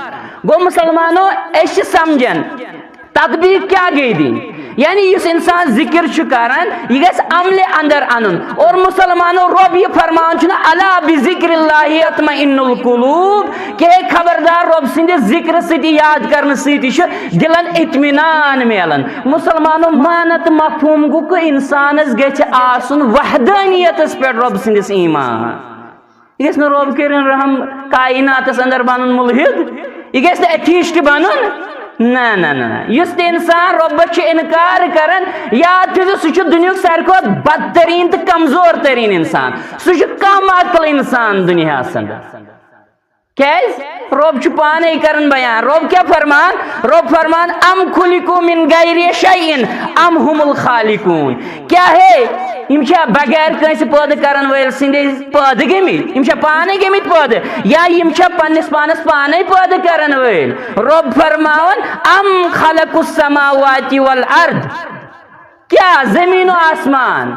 گوٚو مُسلمانو، أسۍ چھِ سمجھان تطبیٖق کیٛاہ گٔے دِنۍ، یعنی یُس اِنسان ذِکِر چھُ کران، یہِ گژھِ عملہِ اندر اَنُن۔ اور مُسلمانو، رۄب یہِ فرماوان چھُنہٕ، الا بذکر اللہ تطمئن القلوب، کہ ہے خبردار، رۄب سٕنٛدِ ذِکرٕ سۭتۍ، یاد کرنہٕ سۭتۍ چھُ دِلن اطمینان میلان۔ مُسلمانو، معنی تہٕ مفہوٗم گوٚو کہِ اِنسانَس گژھِ آسُن وحدٲنیتَس پٮ۪ٹھ رۄب سٕنٛدِس ایٖمان۔ یہِ گژھِ نہٕ رۄب کٔرِن رحم کائناتَس اندر بَنُن مُلحِد، یہِ گژھِ نہٕ ایتھیسٹ بَنُن۔ نہ، نہ، نہ، نہ۔ یُس تہِ اِنسان رۄبَس چھُ اِنکار کران، یاد تھٲیزیو، سُہ چھُ دُنیاہُک ساروی کھۄتہٕ بدتریٖن تہٕ کمزور تریٖن اِنسان۔ سُہ چھُ کم عقل اِنسان دُنیاہَس اندر۔ کیازِ؟ رۄب چھُ پانے کران بیان۔ رۄب کیٛاہ فرمان؟ رۄب فرمان، "ام خلقوا من غیر شیء ام هم الخالقون"۔ کیٛاہ ہے، یِم چھا بغیر کٲنٛسہِ پٲدٕ کرن وٲلۍ سٕنٛدے پٲدٕ گٔمٕتۍ؟ یِم چھا پانے گٔمٕتۍ پٲدٕ؟ یا یِم چھا پننِس پانس پانے پٲدٕ کرن وٲلۍ؟ رۄب فرماوان، "ام خلق السماوات والارض"۔ کیٛاہ زمین و آسمان،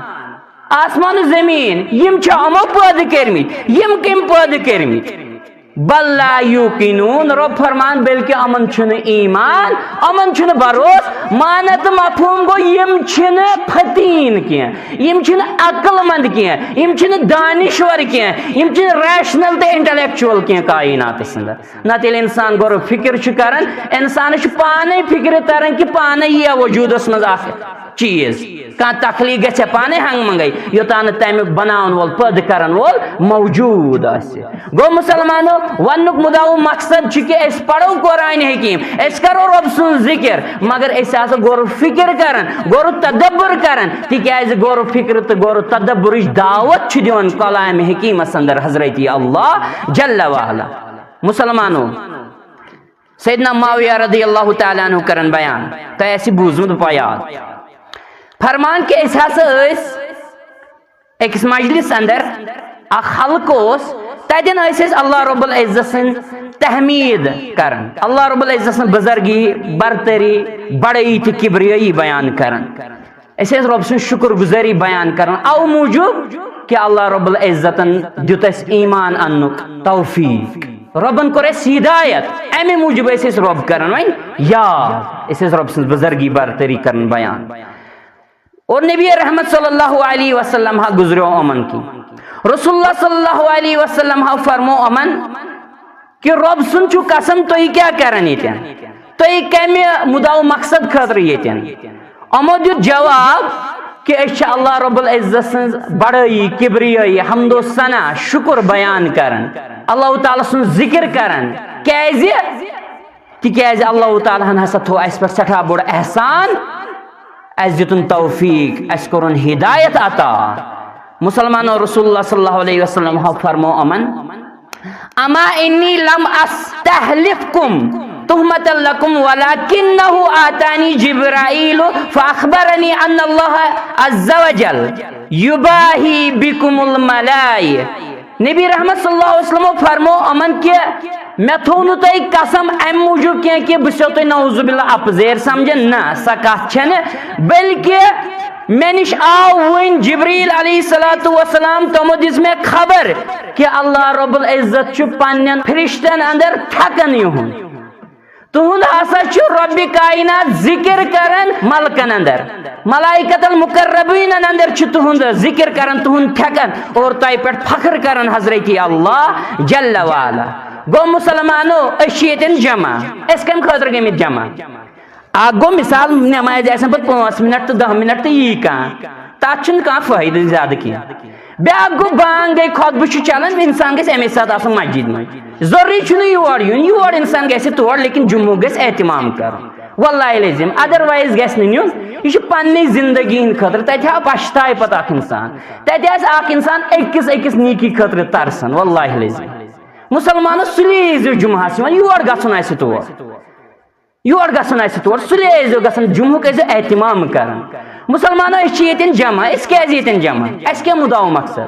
آسمان و زمین، یِم چھا یِمو پٲدٕ کٔرمٕتۍ؟ یِم کٔمۍ پٲدٕ کٔرمٕتۍ؟ بل لا یوقنون، رۄب فرمان، بلکہِ یِمن چھُنہٕ ایمان، یِمن چھُنہٕ بھروسہٕ۔ معنی تہٕ مفہوٗم گوٚو، یِم چھِنہٕ فطیٖن کینٛہہ، یِم چھِنہٕ عقل مند کینٛہہ، یِم چھِنہٕ دانشور کینٛہہ، یِم چھِنہٕ ریشنل تہٕ انٹلیکچوئل کینٛہہ کائناتس اندر۔ نتہٕ ییٚلہِ انسان غور و فکر چھُ کران، انسانس چھُ پانے فکرِ تران کہِ پانے یِیا وجوٗدس منٛز اکھ چیٖز، کانٛہہ تخلیٖق گژھِ پانے ہنٛگہٕ منٛگے، یوٚتام نہٕ تمیُک بناون وول، پٲدٕ کرن وول موجوٗد آسہِ۔ گوٚو مُسلمانو، وننُک مُدعا و مقصد چھُ کہِ أسۍ پرو قرآن حکیم، أسۍ کرو رۄب سُنٛد ذکر، مگر أسۍ آسو غور و فکر کران، غور و تدبر کران، تِکیازِ غور و فکر تہٕ غور و تدبرٕچ دعوت چھُ دِوان کلام حکیمس اندر حضرت اللہ جل وعلا۔ مُسلمانو، سیدنا معاویہ رضی اللہ تعالیٰ عنہ کرن بیان، تۄہہِ آسہِ بوٗزمُت پَے یاد۔ فرمان کہِ أسۍ ہسا ٲسۍ أکِس مجلس اندر، اکھ حلقہٕ اوس، تتٮ۪ن ٲسۍ أسۍ اللہ رب العزت سٕنٛز تحمید کران، اللہ رب العزت سٕنٛز بزرگی، برتری، بڑٲیی تہٕ کبریٲیی بیان کران۔ أسۍ ٲسۍ رۄب سٕنٛز شُکُر گُزٲری بیان کران، اَوٕ موٗجوٗب کہِ اللہ رب العزتن دیُت اَسہِ ایٖمان اَننُک توفیٖق۔ رۄبن کوٚر اَسہِ ہدایت، اَمہِ موٗجوٗب ٲسۍ أسۍ رۄب کران وۄنۍ یاد۔ أسۍ ٲسۍ رۄب سٕنٛز بُزرگی برتری کران بیان۔ اور نبی رحمت صلی اللہ علیہ وسلم ہا گُزریو یِمن کِنۍ۔ رسول اللہ صلی اللہ علیہ وسلم ہا فرمو یِمن، کہ رۄب سُنٛد چھُ قسم، تُہۍ کیٛاہ کران ییٚتٮ۪ن؟ تُہۍ کمہِ مُدعا و مقصد خٲطرٕ ییٚتٮ۪ن؟ یِمو دیُت جواب، کہِ أسۍ چھِ اللہ رب العزت سٕنٛز بڑٲیی، کبریٲیی، حمد و ثنا، شکر بیان کران، اللہ تعالیٰ سُنٛد ذکر کران۔ کیازِ؟ تِکیازِ اللہ تعالیٰ ہن ہسا تھوو اسہِ پٮ۪ٹھ سٮ۪ٹھاہ بوٚڑ احسان، اسہِ دِتُن توفیق، اسہِ کوٚرُن ہدایت عطا۔ مسلمانو، رسول اللہ صلی اللہ علیہ وسلم ہو فرمو یِمن، اما انی لم استحلفکم تہمتا لکم ولکنہ آتانی جبرائیل فاخبرنی ان اللہ عز وجل یباہی بکم الملائکہ۔ نبی رحمت صلی اللہ علیہ وسلم فرمو یِمن کہِ مےٚ تھوو نہٕ تۄہہِ قسم امہِ موٗجوٗب کینٛہہ کہِ بہٕ چھُسو تۄہہِ نعوذ باللہ اپزیر سمجھان، نہ، سۄ کتھ چھنہٕ، بلکہِ مےٚ نِش آو وٕنۍ جبریل علیہ الصلوۃ والسلام، تِمو دِژ مےٚ خبر کہِ اللہ رب العزت چھُ پننٮ۪ن فرشتن اندر تھکان یِہُنٛد۔ تُہُنٛد ہسا چھُ رۄبِ کائنات ذِکِر کران ملکن اندر، ملائکۃ المقربینن اندر چھُ تُہُنٛد ذِکِر کران، تُہُنٛد تھٮ۪کان اور تۄہہِ پٮ۪ٹھ فخر کران حضرت اللہ جل وعلا۔ گوٚو مسلمانو، أسۍ چھِ ییٚتٮ۪ن جمع۔ أسۍ کَمہِ خٲطرٕ گٔمٕتۍ جمع؟ اکھ گوٚو مثال، نمازِ آسن پتہٕ پانٛژھ منٹ تہٕ دَہ منٹ تہٕ یی کانٛہہ، تتھ چھُنہٕ کانٛہہ فٲیدٕ زیادٕ کینٛہہ۔ بیٛاکھ گوٚو، بانٛگ گٔے، خطبہٕ چھُ چلان، انسان گژھِ امے ساتہٕ آسُن مسجد منٛز۔ ضروٗری چھُنہٕ یور یُن، یور انسان گژھِ تور، لیکن جمعہ گژھِ اہتمام کرُن۔ واللہ العظیم، otherwise گژھِ نہٕ نیُن۔ یہِ چھُ پننہِ زندگی ہٕنٛدِ خٲطرٕ، تتہِ ہا پشتاوِ پتہٕ اکھ انسان۔ تتہِ آسہِ اکھ انسان أکِس أکِس نیکی خٲطرٕ ترسان، واللہ العظیم۔ مسلمانو، سُلے ٲسۍزیو جمعہس یِوان، یور گژھُن آسہِ تور۔ یور گژھُن آسہِ تور، سُلے ٲسۍزیو گژھان، جمعُک ٲسۍزیو اہتمام کران۔ مسلمانو، أسۍ چھِ ییٚتٮ۪ن جمع، أسۍ کیازِ ییٚتٮ۪ن جمع؟ اَسہِ کیٛاہ مُدعا و مقصد؟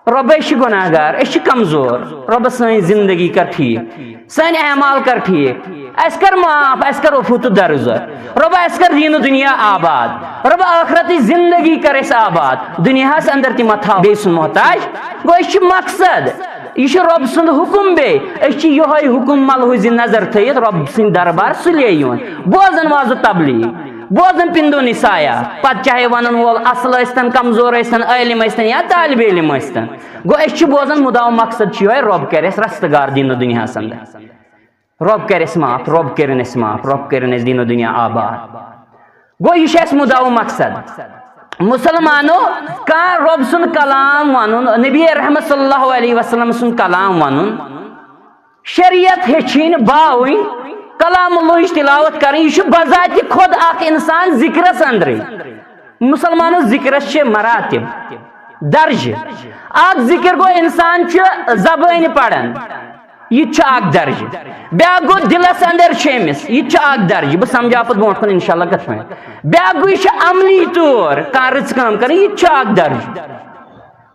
رۄبہ، أسۍ چھِ گۄناہ گار، أسۍ چھِ کمزور۔ رۄبہ، سٲنۍ زندگی کر ٹھیٖک، سٲنۍ اعمال کر ٹھیٖک، اَسہِ کر معاف، اَسہِ کر عفو تہٕ درگزر۔ رۄبہ، اَسہِ کر دین و دنیا آباد۔ رۄبہ، ٲخرتٕچ زندگی کر اَسہِ آباد، دُنیاہس اندر تہِ مہ تھاو بیٚیہِ سُنٛد محتاج۔ گوٚو، أسۍ چھِ مقصد۔ یہِ چھُ رۄب سُنٛد حُکُم، بیٚیہِ أسۍ چھِ یِہوٚے حُکُم ملحوظِ نظر تھٲیِتھ رۄب سٕنٛدِ دربار سُلے یِوان۔ بوزان وعظ و تبلیغ، بوزان پِندو نصایح، پتہٕ چاہے ونن وول اصل ٲسۍتن، کمزور ٲسۍتن، عٲلِم ٲسۍتن یا طالب علم ٲسۍتن۔ گوٚو، أسۍ چھِ بوزان، مُدعا و مقصد چھُ یِہوٚے، رۄب کرِ اَسہِ رستگار دین و دُنیاہس اندر۔ رۄب کرِ اَسہِ معاف، رۄب کٔرِن اَسہِ معاف، رۄب کٔرِن اَسہِ دین و دُنیا آباد۔ گوٚو، یہِ چھُ اَسہِ مُدعا و مقصد۔ مسلمانو، کانٛہہ رۄب سُنٛد کلام وَنُن، نبی رحمت صلی اللہ علیہ وسلم سُنٛد کلام وَنُن، شریعت ہیٚچھِنۍ، باوٕنۍ، کلام اللہٕچ تلاوت کرٕنۍ، یہِ چھُ بذاتِ خود اکھ انسان ذکرس اندرٕے۔ مسلمانو، ذکرس چھِ مراتب، درجہٕ۔ اکھ ذکر گوٚو، انسان چھُ زبٲنۍ پران، یہِ تہِ چھُ اکھ درجہٕ۔ بیٛاکھ گوٚو، دِلس اندر چھُ أمِس، یہِ تہِ چھُ اکھ درجہٕ۔ بہٕ سمجھاو پتہٕ برونٛٹھ کُن انشاءاللہ کِتھ پٲٹھۍ۔ بیٛاکھ گوٚو، یہِ چھُ عملی طور کانٛہہ رٕژ کٲم کران، یہِ تہِ چھُ اکھ درجہٕ۔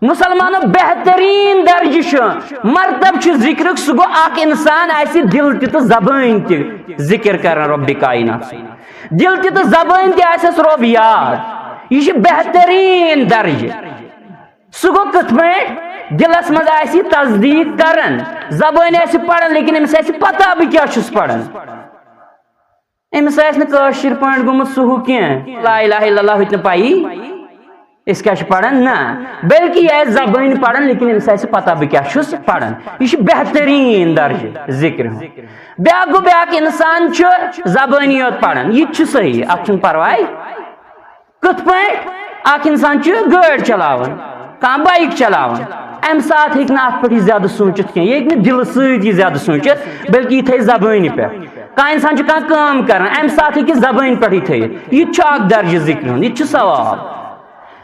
مسلمانو، بہتریٖن درجہٕ چھُ، مرتب چھُ ذکرُک، سُہ گوٚو، اکھ انسان آسہِ دِل تہِ تہٕ زبٲنۍ تہِ ذکر کران رۄبِ کائنات سُنٛد۔ دِل تہِ تہٕ زبٲنۍ تہِ آسٮ۪س رۄب یاد، یہِ چھُ بہتریٖن درجہٕ۔ سُہ گوٚو کِتھ پٲٹھۍ؟ دِلس منٛز آسہِ یہِ تصدیٖق کران، زبٲنۍ آسہِ پران، لیکن أمِس آسہِ پتہ بہٕ کیٛاہ چھُس پران۔ أمِس آسہِ نہٕ کٲشِر پٲٹھۍ گوٚمُت سُہ ہُہ کینٛہہ، لا الہ الا اللہ ہُتہِ نہٕ پَیی أسۍ کیٛاہ چھِ پران، نہ، بلکہِ یہِ آسہِ زبٲنۍ پران، لیکن أمِس آسہِ پتہ بہٕ کیٛاہ چھُس پران۔ یہِ چھُ بہتریٖن درجہٕ ذکرِ ہُنٛد۔ بیٛاکھ گوٚو، بیٛاکھ انسان چھُ زبٲنی یوت پران، یہِ تہِ چھُ صحیح، اتھ چھُنہٕ پرواے۔ کِتھ پٲٹھۍ؟ اکھ انسان چھُ گٲڑۍ چلاوان، کانٛہہ بایِک چلاوان، امہِ ساتہٕ ہیٚکہِ نہٕ اتھ پٮ۪ٹھ یہِ زیادٕ سوٗنٛچِتھ کینٛہہ، یہِ ہیٚکہِ نہٕ دِلہٕ سۭتۍ یہِ زیادٕ سوٗنٛچِتھ، بلکہِ یہِ تھایہِ زبٲنہِ پٮ۪ٹھ۔ کانٛہہ انسان چھُ کانٛہہ کٲم کران، امہِ ساتہٕ ہیٚکہِ یہِ زبٲنہِ پٮ۪ٹھٕے تھٲیِتھ، یہِ تہِ چھُ اکھ درجہٕ ذکرِ ہُنٛد، یہِ تہِ چھُ ثواب۔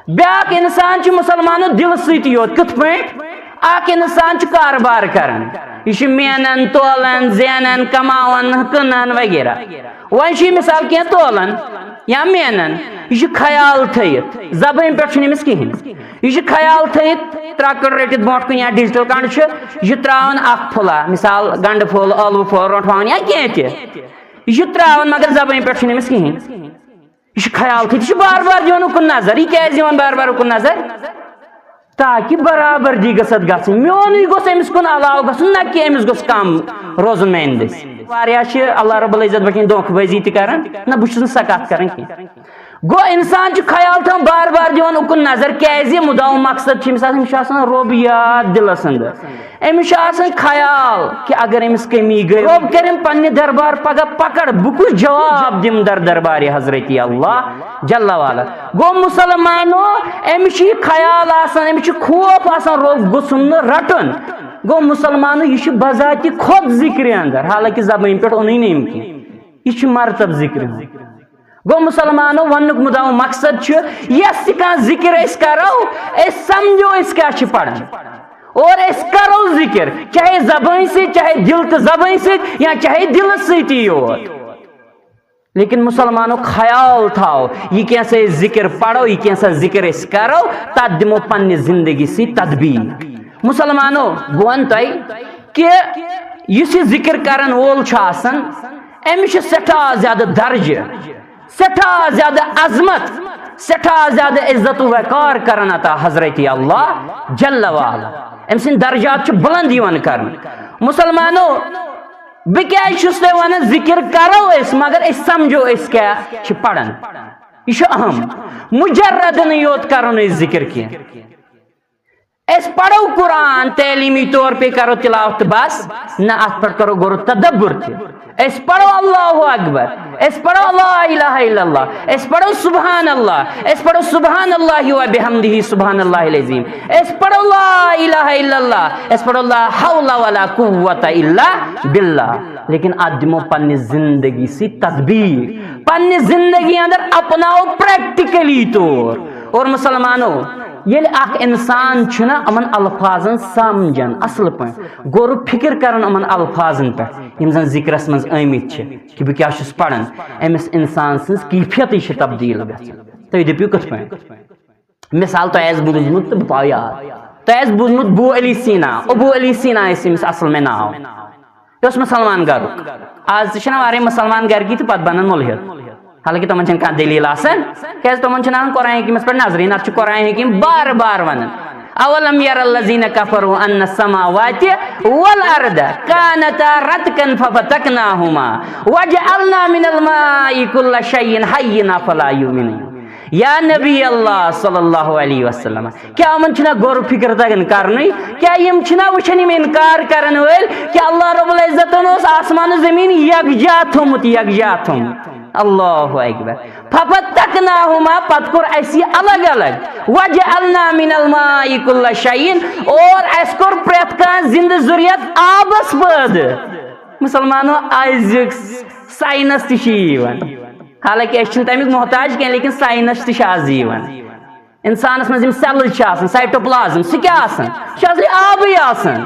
بیٛاکھ انسان چھُ مسلمانو دِلہٕ سۭتی یوت، کِتھ پٲٹھۍ؟ اکھ انسان چھُ کارٕبار کران، یہِ چھُ مینان، تولان، زینان، کماوان، کٕنان وغیرہ۔ وۄنۍ چھُ یہِ مثال کینٛہہ تولان یا مینان، یہِ چھُ خیال تھٲیِتھ، زبٲنۍ پٮ۪ٹھ چھُنہٕ أمِس کِہیٖنۍ۔ یہِ چھُ خیال تھٲیِتھ، ترٛکٕر رٔٹِتھ برونٛٹھ کُن یا ڈیجیٹل کانٛڈ چھُ، یہِ چھُ ترٛاوان اکھ پھُلا، مثال گنٛڈٕ پھوٚل، ٲلوٕ پھوٚل، رۄنٛٹھ وانٛگن یا کینٛہہ تہِ۔ یہِ چھُ ترٛاوان، مگر زبٲنۍ پٮ۪ٹھ چھُنہٕ أمِس کِہیٖنۍ۔ یہِ چھُ خیال تھٲیِتھ، یہِ چھُ بار بار دِوان اُکُن نظر۔ یہِ کیٛازِ دِوان بار بار اُکُن نظر؟ تاکہِ برابردی گٔژھ اَتھ گژھٕنۍ۔ میونُے گوٚژھ أمِس کُن علاوٕ گژھُن، نہ کہِ أمِس گوٚژھ کم روزُن میانہِ دٔسۍ۔ واریاہ چھِ اللہ رب العزت پٮ۪ٹھ دھوکہٕ بٲزی تہِ کران، نہ، بہٕ چھُس نہٕ سۄ کتھ کران کینٛہہ۔ گوٚو، انسان چھُ خیال تھاوان بار بار دِوان اُکُن نظر، کیازِ؟ مُدعا مقصد چھُ أمِس آسان، أمِس چھُ آسان رۄب یاد دِلس اندر۔ أمِس چھُ آسان خیال کہِ اگر أمِس کٔمی گٔے، رۄب کرن پننہِ دربار پگاہ پکڑ، بہٕ کُس جواب دِمہٕ در دربارِ حضرت اللہ جل وعلا۔ گوٚو، مسلمانو، أمِس چھُ یہِ خیال آسان، أمِس چھُ خوف آسان، رۄب گوٚژھُم نہٕ رٹُن۔ گوٚو، مسلمانو، یہِ چھُ بذاتِ خود ذکرِ اندر، حالانکہ زبٲنۍ پٮ۪ٹھ اوٚنُے نہٕ أمۍ کینٛہہ۔ یہِ چھُ مرتب ذکرِ ہُنٛد۔ گوٚو، مسلمانو، وننُک مُدعا مقصد چھُ، یۄس تہِ کانٛہہ ذکر أسۍ کرو، أسۍ سمجھو أسۍ کیٛاہ چھِ پران۔ اور أسۍ کرو ذکر، چاہے زبٲنۍ سۭتۍ، چاہے دل تہٕ زبٲنۍ سۭتۍ، یا چاہے دلس سۭتی یوت۔ لیکن مسلمانو، خیال تھاو، یہِ کینٛژھا أسۍ ذکر پرو، یہِ کینٛژھا ذکر أسۍ کرو، تتھ دِمو پننہِ زندگی سۭتۍ تطبیق۔ مسلمانو، بہٕ ونہٕ تۄہہِ کہِ یُس یہِ ذکر کرن وول چھُ آسان، أمِس چھُ سٮ۪ٹھاہ زیادٕ درجہٕ، سٮ۪ٹھاہ زیادٕ عظمت، سٮ۪ٹھاہ زیادٕ عزت و وقار کران عطا حضرت اللہ جل وعلا۔ أمۍ سٕنٛدۍ درجات چھِ بلند یِوان کرنہٕ۔ مسلمانو، بہٕ کیٛازِ چھُس تۄہہِ ونان، ذکر کرو أسۍ، مگر أسۍ سمجھو أسۍ کیٛاہ چھِ پران۔ یہِ چھُ اہم۔ مجرد نہٕ یوت کرو نہٕ أسۍ ذکر کینٛہہ۔ أسۍ پرو قرآن، تعلیمی طور پہ کرو تلاوت بس، نہ، اتھ پٮ۪ٹھ کرو غور و تدبر تہِ۔ أسۍ پرو اللہ اکبر، أسۍ پرو لا الہ الا اللہ، أسۍ پرو سبحان اللہ، أسۍ پرو سبحان اللہ و بحمدہ سبحان اللہ العظیم، أسۍ پرو لا الہ الا اللہ، أسۍ پرو لا حول ولا قوت الا باللہ۔ لیکن اتھ دِمو پننہِ زندگی سۭتۍ تطبیق، پننہِ زندگی اندر اپناو پریکٹیکلی طور۔ اور مسلمانو، ییٚلہِ اکھ انسان چھُنہ یِمن الفاظن سمجھان اصل پٲٹھۍ، غور و فکر کران یِمن الفاظن پٮ۪ٹھ، یِم زن ذکرس منٛز آمٕتۍ چھِ کہِ بہٕ کیٛاہ چھُس پران، أمِس انسان سٕنٛز کیفیتٕے چھِ تبدیل گژھان۔ تُہۍ دٔپِو کِتھ پٲٹھۍ؟ مثال، تۄہہِ آسہِ بوٗزمُت تہٕ بہٕ پاوٕ یاد۔ تۄہہِ آسہِ بوٗزمُت بو علی سینا، ابو علی سینا ٲسۍ أمِس اصل مےٚ ناو۔ یہِ اوس مسلمان گرُک۔ آز تہِ چھِنہ واریاہ مسلمان گرِکی تہٕ پتہٕ بنان مُلحد۔ حالانکہ تِمن چھنہٕ کانٛہہ دٔلیٖل آسان، کیازِ تِمن چھِنہٕ آسان قرآن حکیمس پٮ۪ٹھ نظرٕے، نتہٕ چھُ قرآن حکیم بار بار ونان، "اولم یر الذین کفروا ان السماوات والارض کانتا رتقا ففتقناہما وجعلنا من الماء کل شیء حی افلا یؤمنون۔" یا نبی اللہ صلی اللہ علیہ وسلم، کیا یِمن چھُنہ غور و فکر تگان کرنُے؟ کیا یِم چھِنہ وٕچھان، یِم انکار کرن وٲلۍ، کہِ اللہ رب العزتن اوس آسمان و زمین یکجا تھومُت، یکجا تھومُت؟ اللہ اکبر۔ ففتقناہما، پتہٕ کوٚر اسہِ یہِ الگ الگ۔ وجعلنا من الماء کل شیء، اور اسہِ کوٚر پرٛٮ۪تھ کانٛہہ زندٕ ذُریت آبس پٲدٕ۔ مسلمانو، أزیُک ساینس تہِ چھُ یی ونان، حالانکہ أسۍ چھِنہٕ تمیُک محتاج کینٛہہ، لیکن ساینس تہِ چھُ آز یی ونان۔ انسانس منٛز یِم سیلز چھِ آسان، سایٹوپلازم، سُہ کیٛاہ آسان؟ یہِ چھُ اصلی آبٕے آسان۔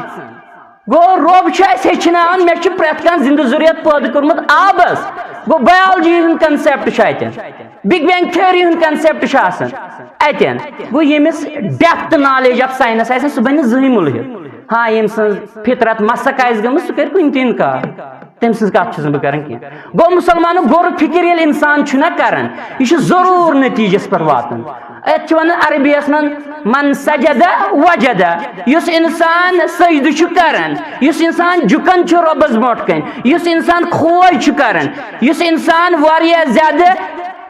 گوٚو، رۄب چھُ اسہِ ہیٚچھناوان، مےٚ چھُ پرٛٮ۪تھ کانٛہہ زِندٕ ذُریت پٲدٕ کوٚرمُت آبس۔ گوٚو، بایولجی ہُنٛد concept چھُ اتٮ۪ن، بگ بینگ تھیوری ہُنٛد concept چھُ آسان اتٮ۪ن۔ گوٚو، ییٚمِس depth knowledge of science آسہِ، سُہ بنہِ نہٕ زٕہٕنۍ مُلحد۔ ہاں، ییٚمۍ سٕنٛز فطرت مسخ آسہِ گٔمٕژ، سُہ کرِ کُنہِ تہِ انکار۔ تٔمۍ سٕنٛز کتھ چھُس نہٕ بہٕ کران کینٛہہ۔ گوٚو، مسلمانو، غور و فکر ییٚلہِ انسان چھُنہ کران، یہِ چھُ ضروٗر نتیٖجس پٮ۪ٹھ واتان۔ اتھ چھِ ونان عربی یس منٛز "من سجد وجد"۔ یُس انسان سجدٕ چھُ کران، یُس انسان جُکان چھُ رۄبس برونٛٹھ کنہِ، یُس انسان کھوژ چھُ کران، یُس انسان واریاہ زیادٕ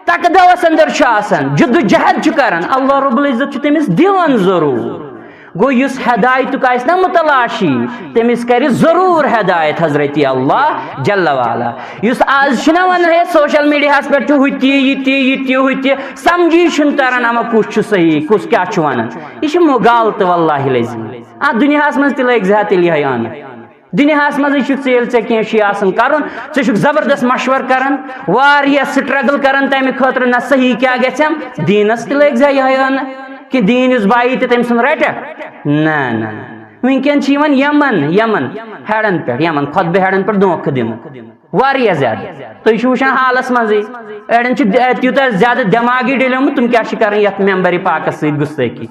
تقدوس اندر چھُ آسان، جدوجہد چھُ کران، اللہ رب العزت چھُ تٔمِس دِوان ضروٗر۔ گوٚو، یُس ہدایتُک آسہِ نا متلاشی، تٔمِس کرِ ضروٗر ہدایت حضرت اللہ جل وعلا۔ یُس آز چھُنہ ونان، ہے، سوشل میڈیاہس پٮ۪ٹھ چھُ ہُہ تہِ، یہِ تہِ، یہِ تہِ، ہُہ تہِ، سمجھی چھُنہٕ تران، اما کُس چھُ صحیح، کُس کیٛاہ چھُ ونان۔ یہِ چھُ مغالطہٕ، واللہ العظیم۔ اتھ دُنیاہس منٛز تہِ لٲگۍ زِ ہا تیٚلہِ یِہوٚے انہٕ۔ دُنیاہس منٛزٕے چھُ ژےٚ، ییٚلہِ ژےٚ کینٛہہ چھُے آسان کرُن، ژٕ چھُکھ زبردست مشور کران، واریاہ struggle کران تمہِ خٲطرٕ، نہ صحیح کیٛاہ گژھٮ۪م، دیٖنس تہِ لٲگۍ زِ ہا یِہوٚے انہٕ۔ کہِ دیٖن یُس بایی تہِ تٔمۍ سُنٛد رٹکھ؟ نہ، نہ، نہ۔ وٕنکٮ۪ن چھِ یِوان یِمن، یِمن ہیڈن پٮ۪ٹھ، یِمن خطبہٕ ہیڈن پٮ۪ٹھ دھوکہٕ دِنہٕ۔ واریاہ زیادٕ۔ تُہۍ چھِو وٕچھان حالس منٛزٕے، اڑٮ۪ن چھُ د-، تیوٗتاہ زیادٕ دٮ۪ماغٕے ڈٔلیومُت، تِم کیٛاہ چھِ کران یتھ ممبرِ پاکس سۭتۍ گُستٲخی۔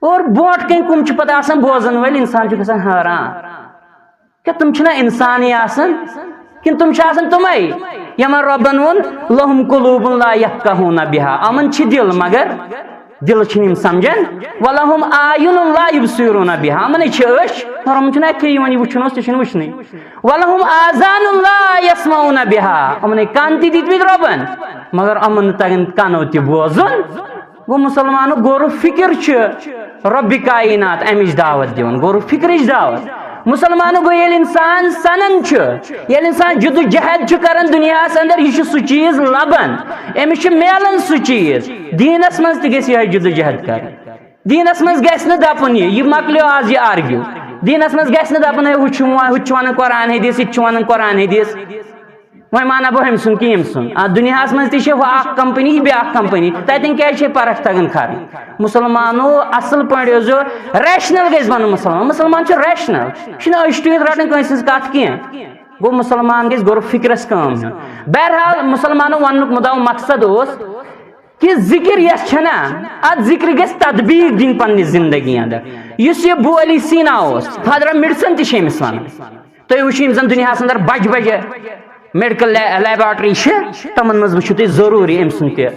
اور برونٛٹھ کَنہِ کٕم چھِ پتہٕ آسان بوزن وٲلۍ، انسان چھُ گژھان حٲران۔ کیٛاہ تِم چھِنہ انسانٕے آسان؟ کِنہٕ تِم چھِ آسان تِمے یِمن رۄبن ووٚن، "لہم قلوب لا یفقہون بہا"، یِمن چھِ دِل مگر دِل چھِنہٕ یِم سمجھان۔ "ولہم اعین لا یبصرون بہا"، یِمنے چھِ أچھ یِمن چھُنہٕ اَتھِ یِوان، یہِ وٕچھُن اوس، تہِ چھُنہٕ وٕچھنٕے۔ وَلَهُمْ آذَانٌ لَا يَسْمَعُونَ بِهَا، یِمَن ہے کَن تہِ دِتمٕتۍ رۄبَن، مگر یِمَن نہٕ تَگان کَنو تہِ بوزُن۔ گوٚو مُسلمانُک غور و فِکر چھُ رۄبِ کائنات اَمِچ دعوت دِوان، غور و فِکرٕچ دعوت۔ مُسلمانُک گوٚو ییٚلہِ اِنسان سَنان چھُ، ییٚلہِ اِنسان جدوجہد چھُ کران دُنیاہَس اندر، یہِ چھُ سُہ چیٖز لَبان، أمِس چھُ میلان سُہ چیٖز۔ دیٖنَس منٛز تہِ گژھِ یِہوٚے جدوجہد کَرٕنۍ۔ دیٖنَس منٛز گژھِ نہٕ دَپُن یہِ، یہِ مۄکلیو آز یہِ آرگیو۔ دیٖنَس منٛز گژھِ نہٕ دَپُن، ہے، ہُہ چھُ وَ-، ہُہ تہِ چھُ وَنان قرآن حدیث، یہِ تہِ چھُ وَنان قرآن حدیث۔ وۄنۍ مانہ بہٕ أمۍ سُنٛد کہِ ییٚمۍ سُنٛد۔ آ، دُنیاہَس منٛز تہِ چھِ ہُہ اَکھ کَمپٔنی، یہِ بیٛاکھ کَمپٔنی۔ تَتٮ۪ن کیٛازِ چھے پَرَکھ تَگان کَرٕنۍ؟ مُسلمانو، اَصٕل پٲٹھۍ ٲسۍزیو ریشنَل، گژھِ بَنُن مُسلمان۔ مُسلمان چھُ ریشنَل، یہِ چھُنہٕ أچھ ٹُوِتھ رَٹان کٲنٛسہِ ہٕنٛز کَتھ کینٛہہ۔ گوٚو مُسلمان گژھِ غور و فِکرَس کٲم ہیوٚن۔ بہرحال، مُسلمانو وَننُک مُدعا و مقصد اوس کہِ ذِکِر یۄس چھےٚ نا، اَتھ ذِکرِ گژھِ تطبیٖق دِنۍ پنٛنہِ زِندگی اندر۔ یُس یہِ بو علی سینا اوس، فادر آف میڈیسن تہِ چھِ أمِس وَنان۔ تُہۍ وٕچھِو، یِم زَن دُنیاہَس اندر بَجہِ بَجہِ میڈیکل لا-، لیبارٹری چھِ، تِمَن منٛز وٕچھِو تُہۍ ضروٗری أمۍ سُنٛد تہِ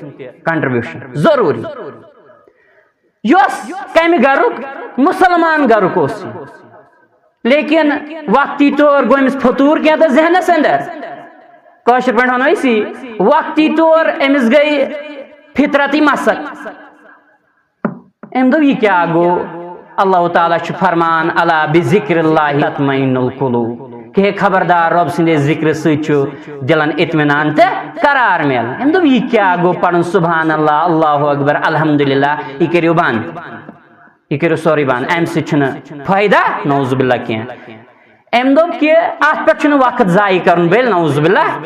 کنٹریبیوشن، ضروٗری۔ یُس کَمہِ گرُک؟ مُسلمان گرُک اوس یہِ۔ لیکن وقتی طور گوٚو أمِس فطوٗر کینٛہہ تہٕ ذہنس اندر۔ کٲشِر پٲٹھۍ ونو أسۍ یی، وقتی طور أمِس گٔے فطرتی مسق۔ أمۍ دوٚپ، "یہِ کیٛاہ گوٚو؟" اللہ تعالیٰ چھُ فرمان، "الا بذکر اللہ تطمئن القلوب"، کہ ہے خبردار، رۄب سٕنٛدِ ذِکرِ سۭتۍ چھُ دِلن اطمینان تہٕ قرار میلان۔ أمۍ دوٚپ، "یہِ کیٛاہ گوٚو پرُن سبحان اللہ، اللہ اکبر، الحمدللہ، یہِ کٔرِو بنٛد"؟ یہِ کٔرِو سورُے بنٛد، اَمہِ سۭتۍ چھُنہٕ فٲیدٕ، نعوذ باللہ، کینٛہہ۔ أمۍ دوٚپ کہِ اَتھ پٮ۪ٹھ چھُنہٕ وقت ضایع کَرُن، بٔلۍ، نعوذ باللہ۔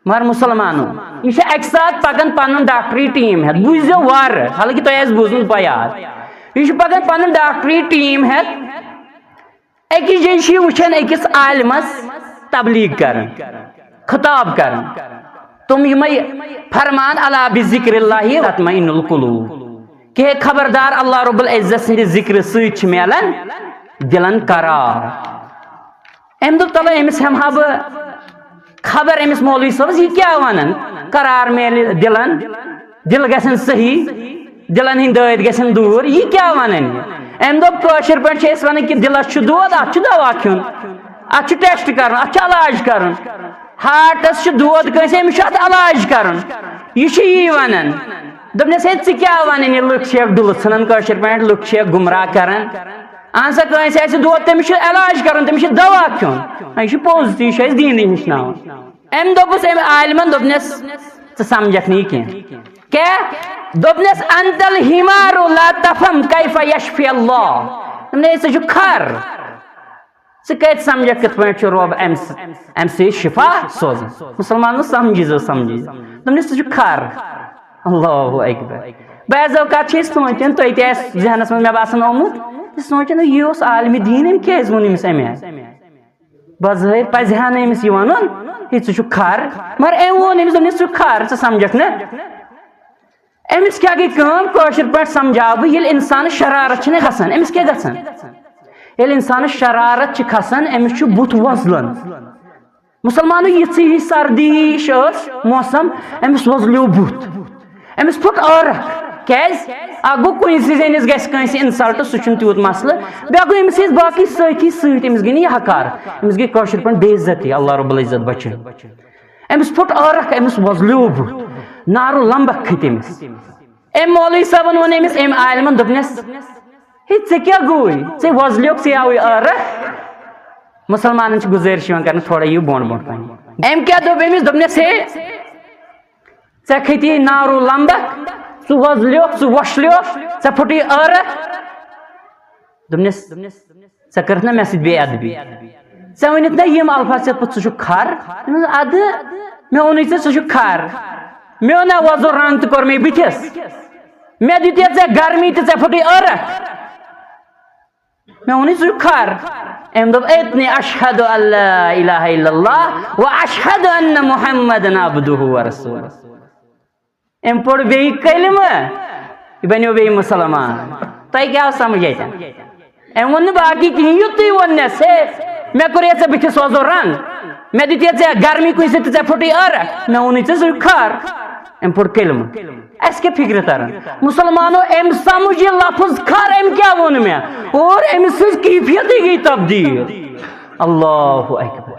مگر مُسلمانو، یہِ چھُ اَکہِ ساتہٕ پَکان پَنُن ڈاکٹری ٹیٖم ہٮ۪تھ، بوٗزِو وارٕ، حالانکہِ تۄہہِ آسہِ بوٗزمُت پَے آز۔ یہِ چھُ پَکان پَنُن ڈاکٹری ٹیٖم ہٮ۪تھ، أکِس جایہِ چھُ یہِ وٕچھان أکِس عالمَس تبلیغ کران، خطاب کران۔ تِم یِمے فرمان، "الا بذکر اللہ تطمئن القلوب"، کہ ہے خبردار، اللہ رب العزت سٕنٛدِ ذِکرِ سۭتۍ چھِ میلان دِلن قرار۔ أمۍ دوٚپ، "تلو، أمِس ہٮ۪مہٕ ہا بہٕ خبر، أمِس مولوی صٲبس، یہِ کیٛاہ ونان، قرار میلہِ دِلن، دِل گژھن صحیح، دِلن ہٕنٛدۍ دٲدۍ گژھن دوٗر، یہِ کیٛاہ ونان یہِ؟" أمۍ دوٚپ، "کٲشِر پٲٹھۍ چھِ أسۍ ونان کہِ دِلس چھُ دود، اتھ چھُ دوا کھیوٚن، اتھ چھُ ٹیسٹ کرُن، اتھ چھُ علاج کرُن۔ ہارٹس چھُ دود کٲنٛسہِ، أمِس چھُ اتھ علاج کرُن، یہِ چھُ یی ونان۔" دوٚپنس، "ہے، ژٕ کیٛاہ ونان، یہِ لُکھ چھِ ڈُلہٕ ژھٕنان، کٲشِر پٲٹھۍ لُکھ چھِ گمراہ کران؟ اہن سا، کٲنٛسہِ آسہِ دود، تٔمِس چھُ علاج کرُن، تٔمِس چھُ دوا کھیوٚن۔ یہِ چھُ پوٚز تہِ، یہِ چھُ اَسہِ دیٖنٕے ہیٚچھناوان۔" أمۍ دوٚپُس أمۍ عالمن، دوٚپنس، "ژٕ سمجھکھ نہٕ یہِ کینٛہہ۔" کیٛاہ؟ دوٚپنس، "انت الحمار لا تفهم کیف یشفی اللہ۔" دوٚپنس، "ہے، ژٕ چھُکھ کھر۔ ژٕ کتہِ سمجھکھ کِتھ پٲٹھۍ چھُ رۄب امہِ س-، امہِ سۭتۍ شفا سوزان؟" مُسلمانو، سمجھی زو، سمجھی۔ دوٚپنس، "ژٕ چھُکھ کھر۔" اللہ اکبر۔ بعض اوقات چھِ أسۍ سونٛچان، تۄہہِ تہِ آسہِ ذہنس منٛز، مےٚ باسان، آمُت، یہِ سونٛچان، "یہِ اوس عالمِ دیٖن، أمۍ کیٛازِ ووٚن أمِس امہِ آیہِ؟" بظٲہِر پزِ ہا نہٕ أمِس یہِ ونُن، "ہے، ژٕ چھُکھ کھر"، مگر أمۍ ووٚن أمِس، دوٚپنس، "ژٕ چھُکھ کھر، ژٕ سمجھکھ نہٕ۔" أمِس کیٛاہ گٔے کٲم؟ کٲشِر پٲٹھۍ سمجھاو بہٕ، ییٚلہِ اِنسانَس شرارت چھِنہ گژھان، أمِس کیٛاہ گژھان؟ ییٚلہِ اِنسانَس شرارت چھِ کھسان، أمِس چھُ بُتھ وۄزلان۔ مُسلمانو، یِژھٕے ہِش سردی ہِش ٲس موسم، أمِس وۄزلیو بُتھ، أمِس پھُٹ عٲرق۔ کیٛازِ؟ اَکھ گوٚو، کُنہِ سٕے زٔنِس گژھِ کٲنٛسہِ اِنسلٹ، سُہ چھُنہٕ تیوٗت مسلہٕ۔ بیٛاکھ گوٚو، أمِس ٲسۍ باقٕے سٲتھی سۭتۍ، أمِس گٔے نہٕ یہِ حقار، أمِس گٔے کٲشِر پٲٹھۍ بے عزتی، اللہ رب العزت بچٲیِن۔ أمِس پھُٹ عٲرق، أمِس وۄزلیو بُتھ، نارو لمبکھ کھٔتۍ أمِس۔ أمۍ مولوی صٲبن ووٚن أمِس، أمۍ عالمن دوٚپنس، "ہے، ژےٚ کیٛاہ گوٚوُے؟ ژےٚ وۄزلیوکھ، ژےٚ آوُے عٲرق؟" مُسلمانن چھِ گُزٲرِش یِوان کرنہٕ، تھوڑا یِیِو بۄن بۄن پہن۔ أمۍ کیٛاہ دوٚپ أمِس؟ دوٚپنس، "ہے، ژےٚ کھٔتی نارو لمبکھ، ژٕ وۄزلیوکھ، ژٕ وۄشلیوکھ، ژےٚ پھُٹُے عٲرق؟" دوٚپنس، "ژےٚ کٔرٕتھ نہ مےٚ سۭتۍ بے ادبی؟ ژےٚ ؤنِتھ نہ یِم الفاظ، ژےٚ پوٚتُس، ژٕ چھُکھ کھر؟" دوٚپمَس، "اَدٕ، مےٚ ووٚنُے ژےٚ، ژٕ چھُکھ کھر۔ مےٚ اوٚن نہ وۄزُل رنٛگ تہٕ کوٚر مے بٕتھِس۔ مےٚ دِتیا ژےٚ گرمی تہٕ ژےٚ پھُٹُے عٲرق؟ مےٚ ووٚنُے، ژٕ چھُکھ کھر۔" أمۍ دوٚپ، "اتنی اشہد ان لا الہ الا اللہ و اشہد ان محمدن عبدہ و رسولہ۔" أمۍ پوٚر بیٚیہِ کلمہٕ، یہِ بنیو بیٚیہِ مُسلمان۔ تۄہہِ کیٛاہ آو سمجھ اتٮ۪ن؟ أمۍ ووٚن نہٕ باقٕے کِہیٖنۍ، یُتُے ووٚننس، "ہے، مےٚ کوٚر یہِ ژےٚ بٕتھِس وۄزُل رنٛگ، مےٚ دیُت یہِ ژےٚ گرمی کُنہِ سۭتۍ تہٕ ژےٚ پھُٹُے عٲرق، مےٚ ووٚنُے ژےٚ ژٕ چھُکھ کھر۔" أمۍ پوٚر کلمہٕ۔ اَسہِ کیٛاہ فِکرِ تران؟ مُسلمانو، أمۍ سمجھ یہِ لفظ خر، أمۍ کیٛاہ ووٚن مےٚ؟ اور أمۍ سٕنٛز کیفیتٕے گٔے تبدیٖل۔ اللہ اکبر۔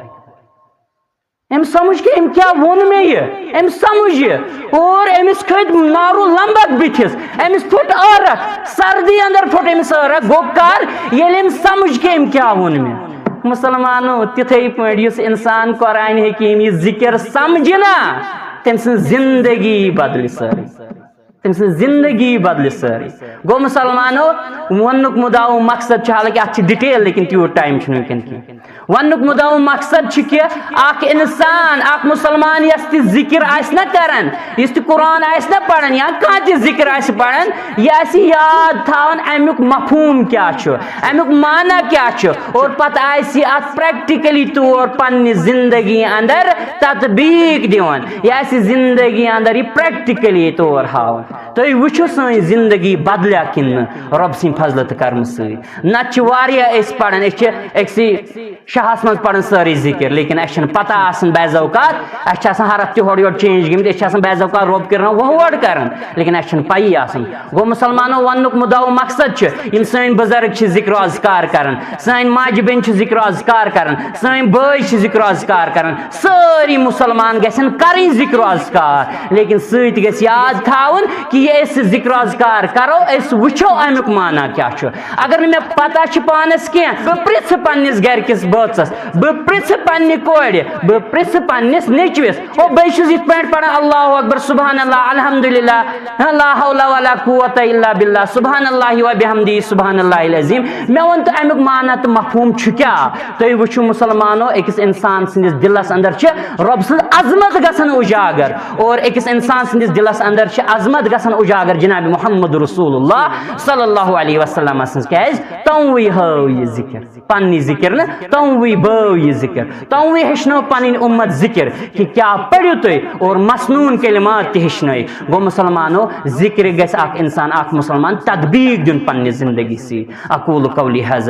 أمۍ سمجھ کہِ أمۍ کیٛاہ ووٚن مےٚ یہِ؟ أمۍ سمجھ یہِ۔ اور أمِس کھٔتۍ نارو لمبک بٕتھِس، أمِس پھُٹ عٲرق، سردی اندر پھُٹ أمِس عٲرق۔ گوٚو کر؟ ییٚلہِ أمۍ سمجھ کہِ أمۍ کیٛاہ ووٚن مےٚ۔ مُسلمانو، تِتھے پٲٹھۍ یُس انسان قرآن حکیم یہِ ذکر سمجھِ نا، تٔمۍ سٕنٛز زندگی بدلہِ سٲرٕے۔ تٔمۍ سٕنٛز زندگی بدلہِ سٲرٕے۔ گوٚو مُسلمانو، وننُک مُدعا و مقصد چھُ، حالانکہ اتھ چھِ ڈیٹیل، لیکن تیوٗت ٹائم چھُنہٕ وٕنکیٚن کینٛہہ۔ وننُک مُدعا و مقصد چھُ کہِ اکھ انسان، اکھ مُسلمان یس تہِ ذکر آسہِ نہ کران، یُس تہِ قرآن آسہِ نہ پران یا کانٛہہ تہِ ذکر آسہِ پران، یہِ آسہِ یاد تھاوان امیُک مفہوم کیٛاہ چھُ، امیُک معنی کیٛاہ چھُ، اور پتہٕ آسہِ یہِ اتھ پریکٹیکلی طور پننہِ زندگی اندر تطبیق دِوان، یہِ آسہِ زندگی اندر یہِ پریکٹیکلی طور ہاوان۔ تُہۍ وٕچھِو سٲنۍ زندگی بدلیا کِنہٕ نہٕ رۄب سٕنٛدِ فضلہٕ تہٕ کرمہٕ سۭتۍ۔ نتہٕ چھِ واریاہ أسۍ پران، أسۍ چھِ أکسٕے شاہس منٛز پران سٲرٕے ذکر، لیکن اَسہِ چھَنہٕ پتہ آسان بعض اوقات، اَسہِ چھِ آسان حرف تہِ ہورٕ یورٕ چینج گٔمٕتۍ، أسۍ چھِ آسان بعض اوقات رۄب کِرناوان وۄہوٲڑ کران، لیکن اَسہِ چھَنہٕ پَیی آسان۔ گوٚو مُسلمانو، وَننُک مُدعا و مقصد چھُ، یِم سٲنۍ بُزرگ چھِ ذکر و اذکار کران، سٲنۍ ماجہِ بیٚنہِ چھِ ذکر و اذکار کران، سٲنۍ بٲے چھِ ذکر و اذکار کران، سٲری مُسلمان گژھن کرٕنۍ ذکر و اذکار، لیکن سۭتۍ گژھِ یاد تھاوُن کہِ یہِ أسۍ ذکر و اذکار کرو، أسۍ وٕچھو اَمیُک معنی کیٛاہ چھُ۔ اگر نہٕ مےٚ پتہ چھِ پانس کینٛہہ، بہٕ پرژھٕ پننِس گرِکِس بٲژس، بہٕ پرژھٕ پننہِ کورِ، بہٕ پرژھٕ پننِس نیٚچوِس۔ او، بہٕ چھُس یِتھ پٲٹھۍ پران، اللہ اکبر، سبحان اللہ، الحمدللہ، لا حول ولا قوت الا باللہ، سبحان اللہ و بحمدی، سبحان اللہ العظیم۔ مےٚ ووٚن تہٕ امیُک معنی تہٕ مفہوم چھُ کیٛاہ؟ تُہۍ وٕچھِو مُسلمانو، أکِس انسان سٕنٛدِس دِلس اندر چھِ رۄب سٕنٛز عظمت گژھان اجاگر، اور أکِس انسان سٕنٛدِس دِلس اندر چھِ عظمت گژھان اجاگر جناب محمد رسول اللہ صلی اللہ علیہ وسلم سٕنٛز۔ کیٛازِ؟ تَوَے ہٲو یہِ ذکر، پننی ذکر نہٕ، تَوَے بٲو یہِ ذکر، تَوَے ہیٚچھنٲو پنٕنۍ اُمت ذکر کہِ کیٛاہ پٔرِو تُہۍ اور مسنون کلمات تہِ ہیٚچھنٲیِو۔ گوٚو مُسلمانو، ذکر گژھِ اکھ انسان، اکھ مُسلمان تطبیق دیُن پننہِ زندگی سۭتۍ۔ اقول قولی هذا۔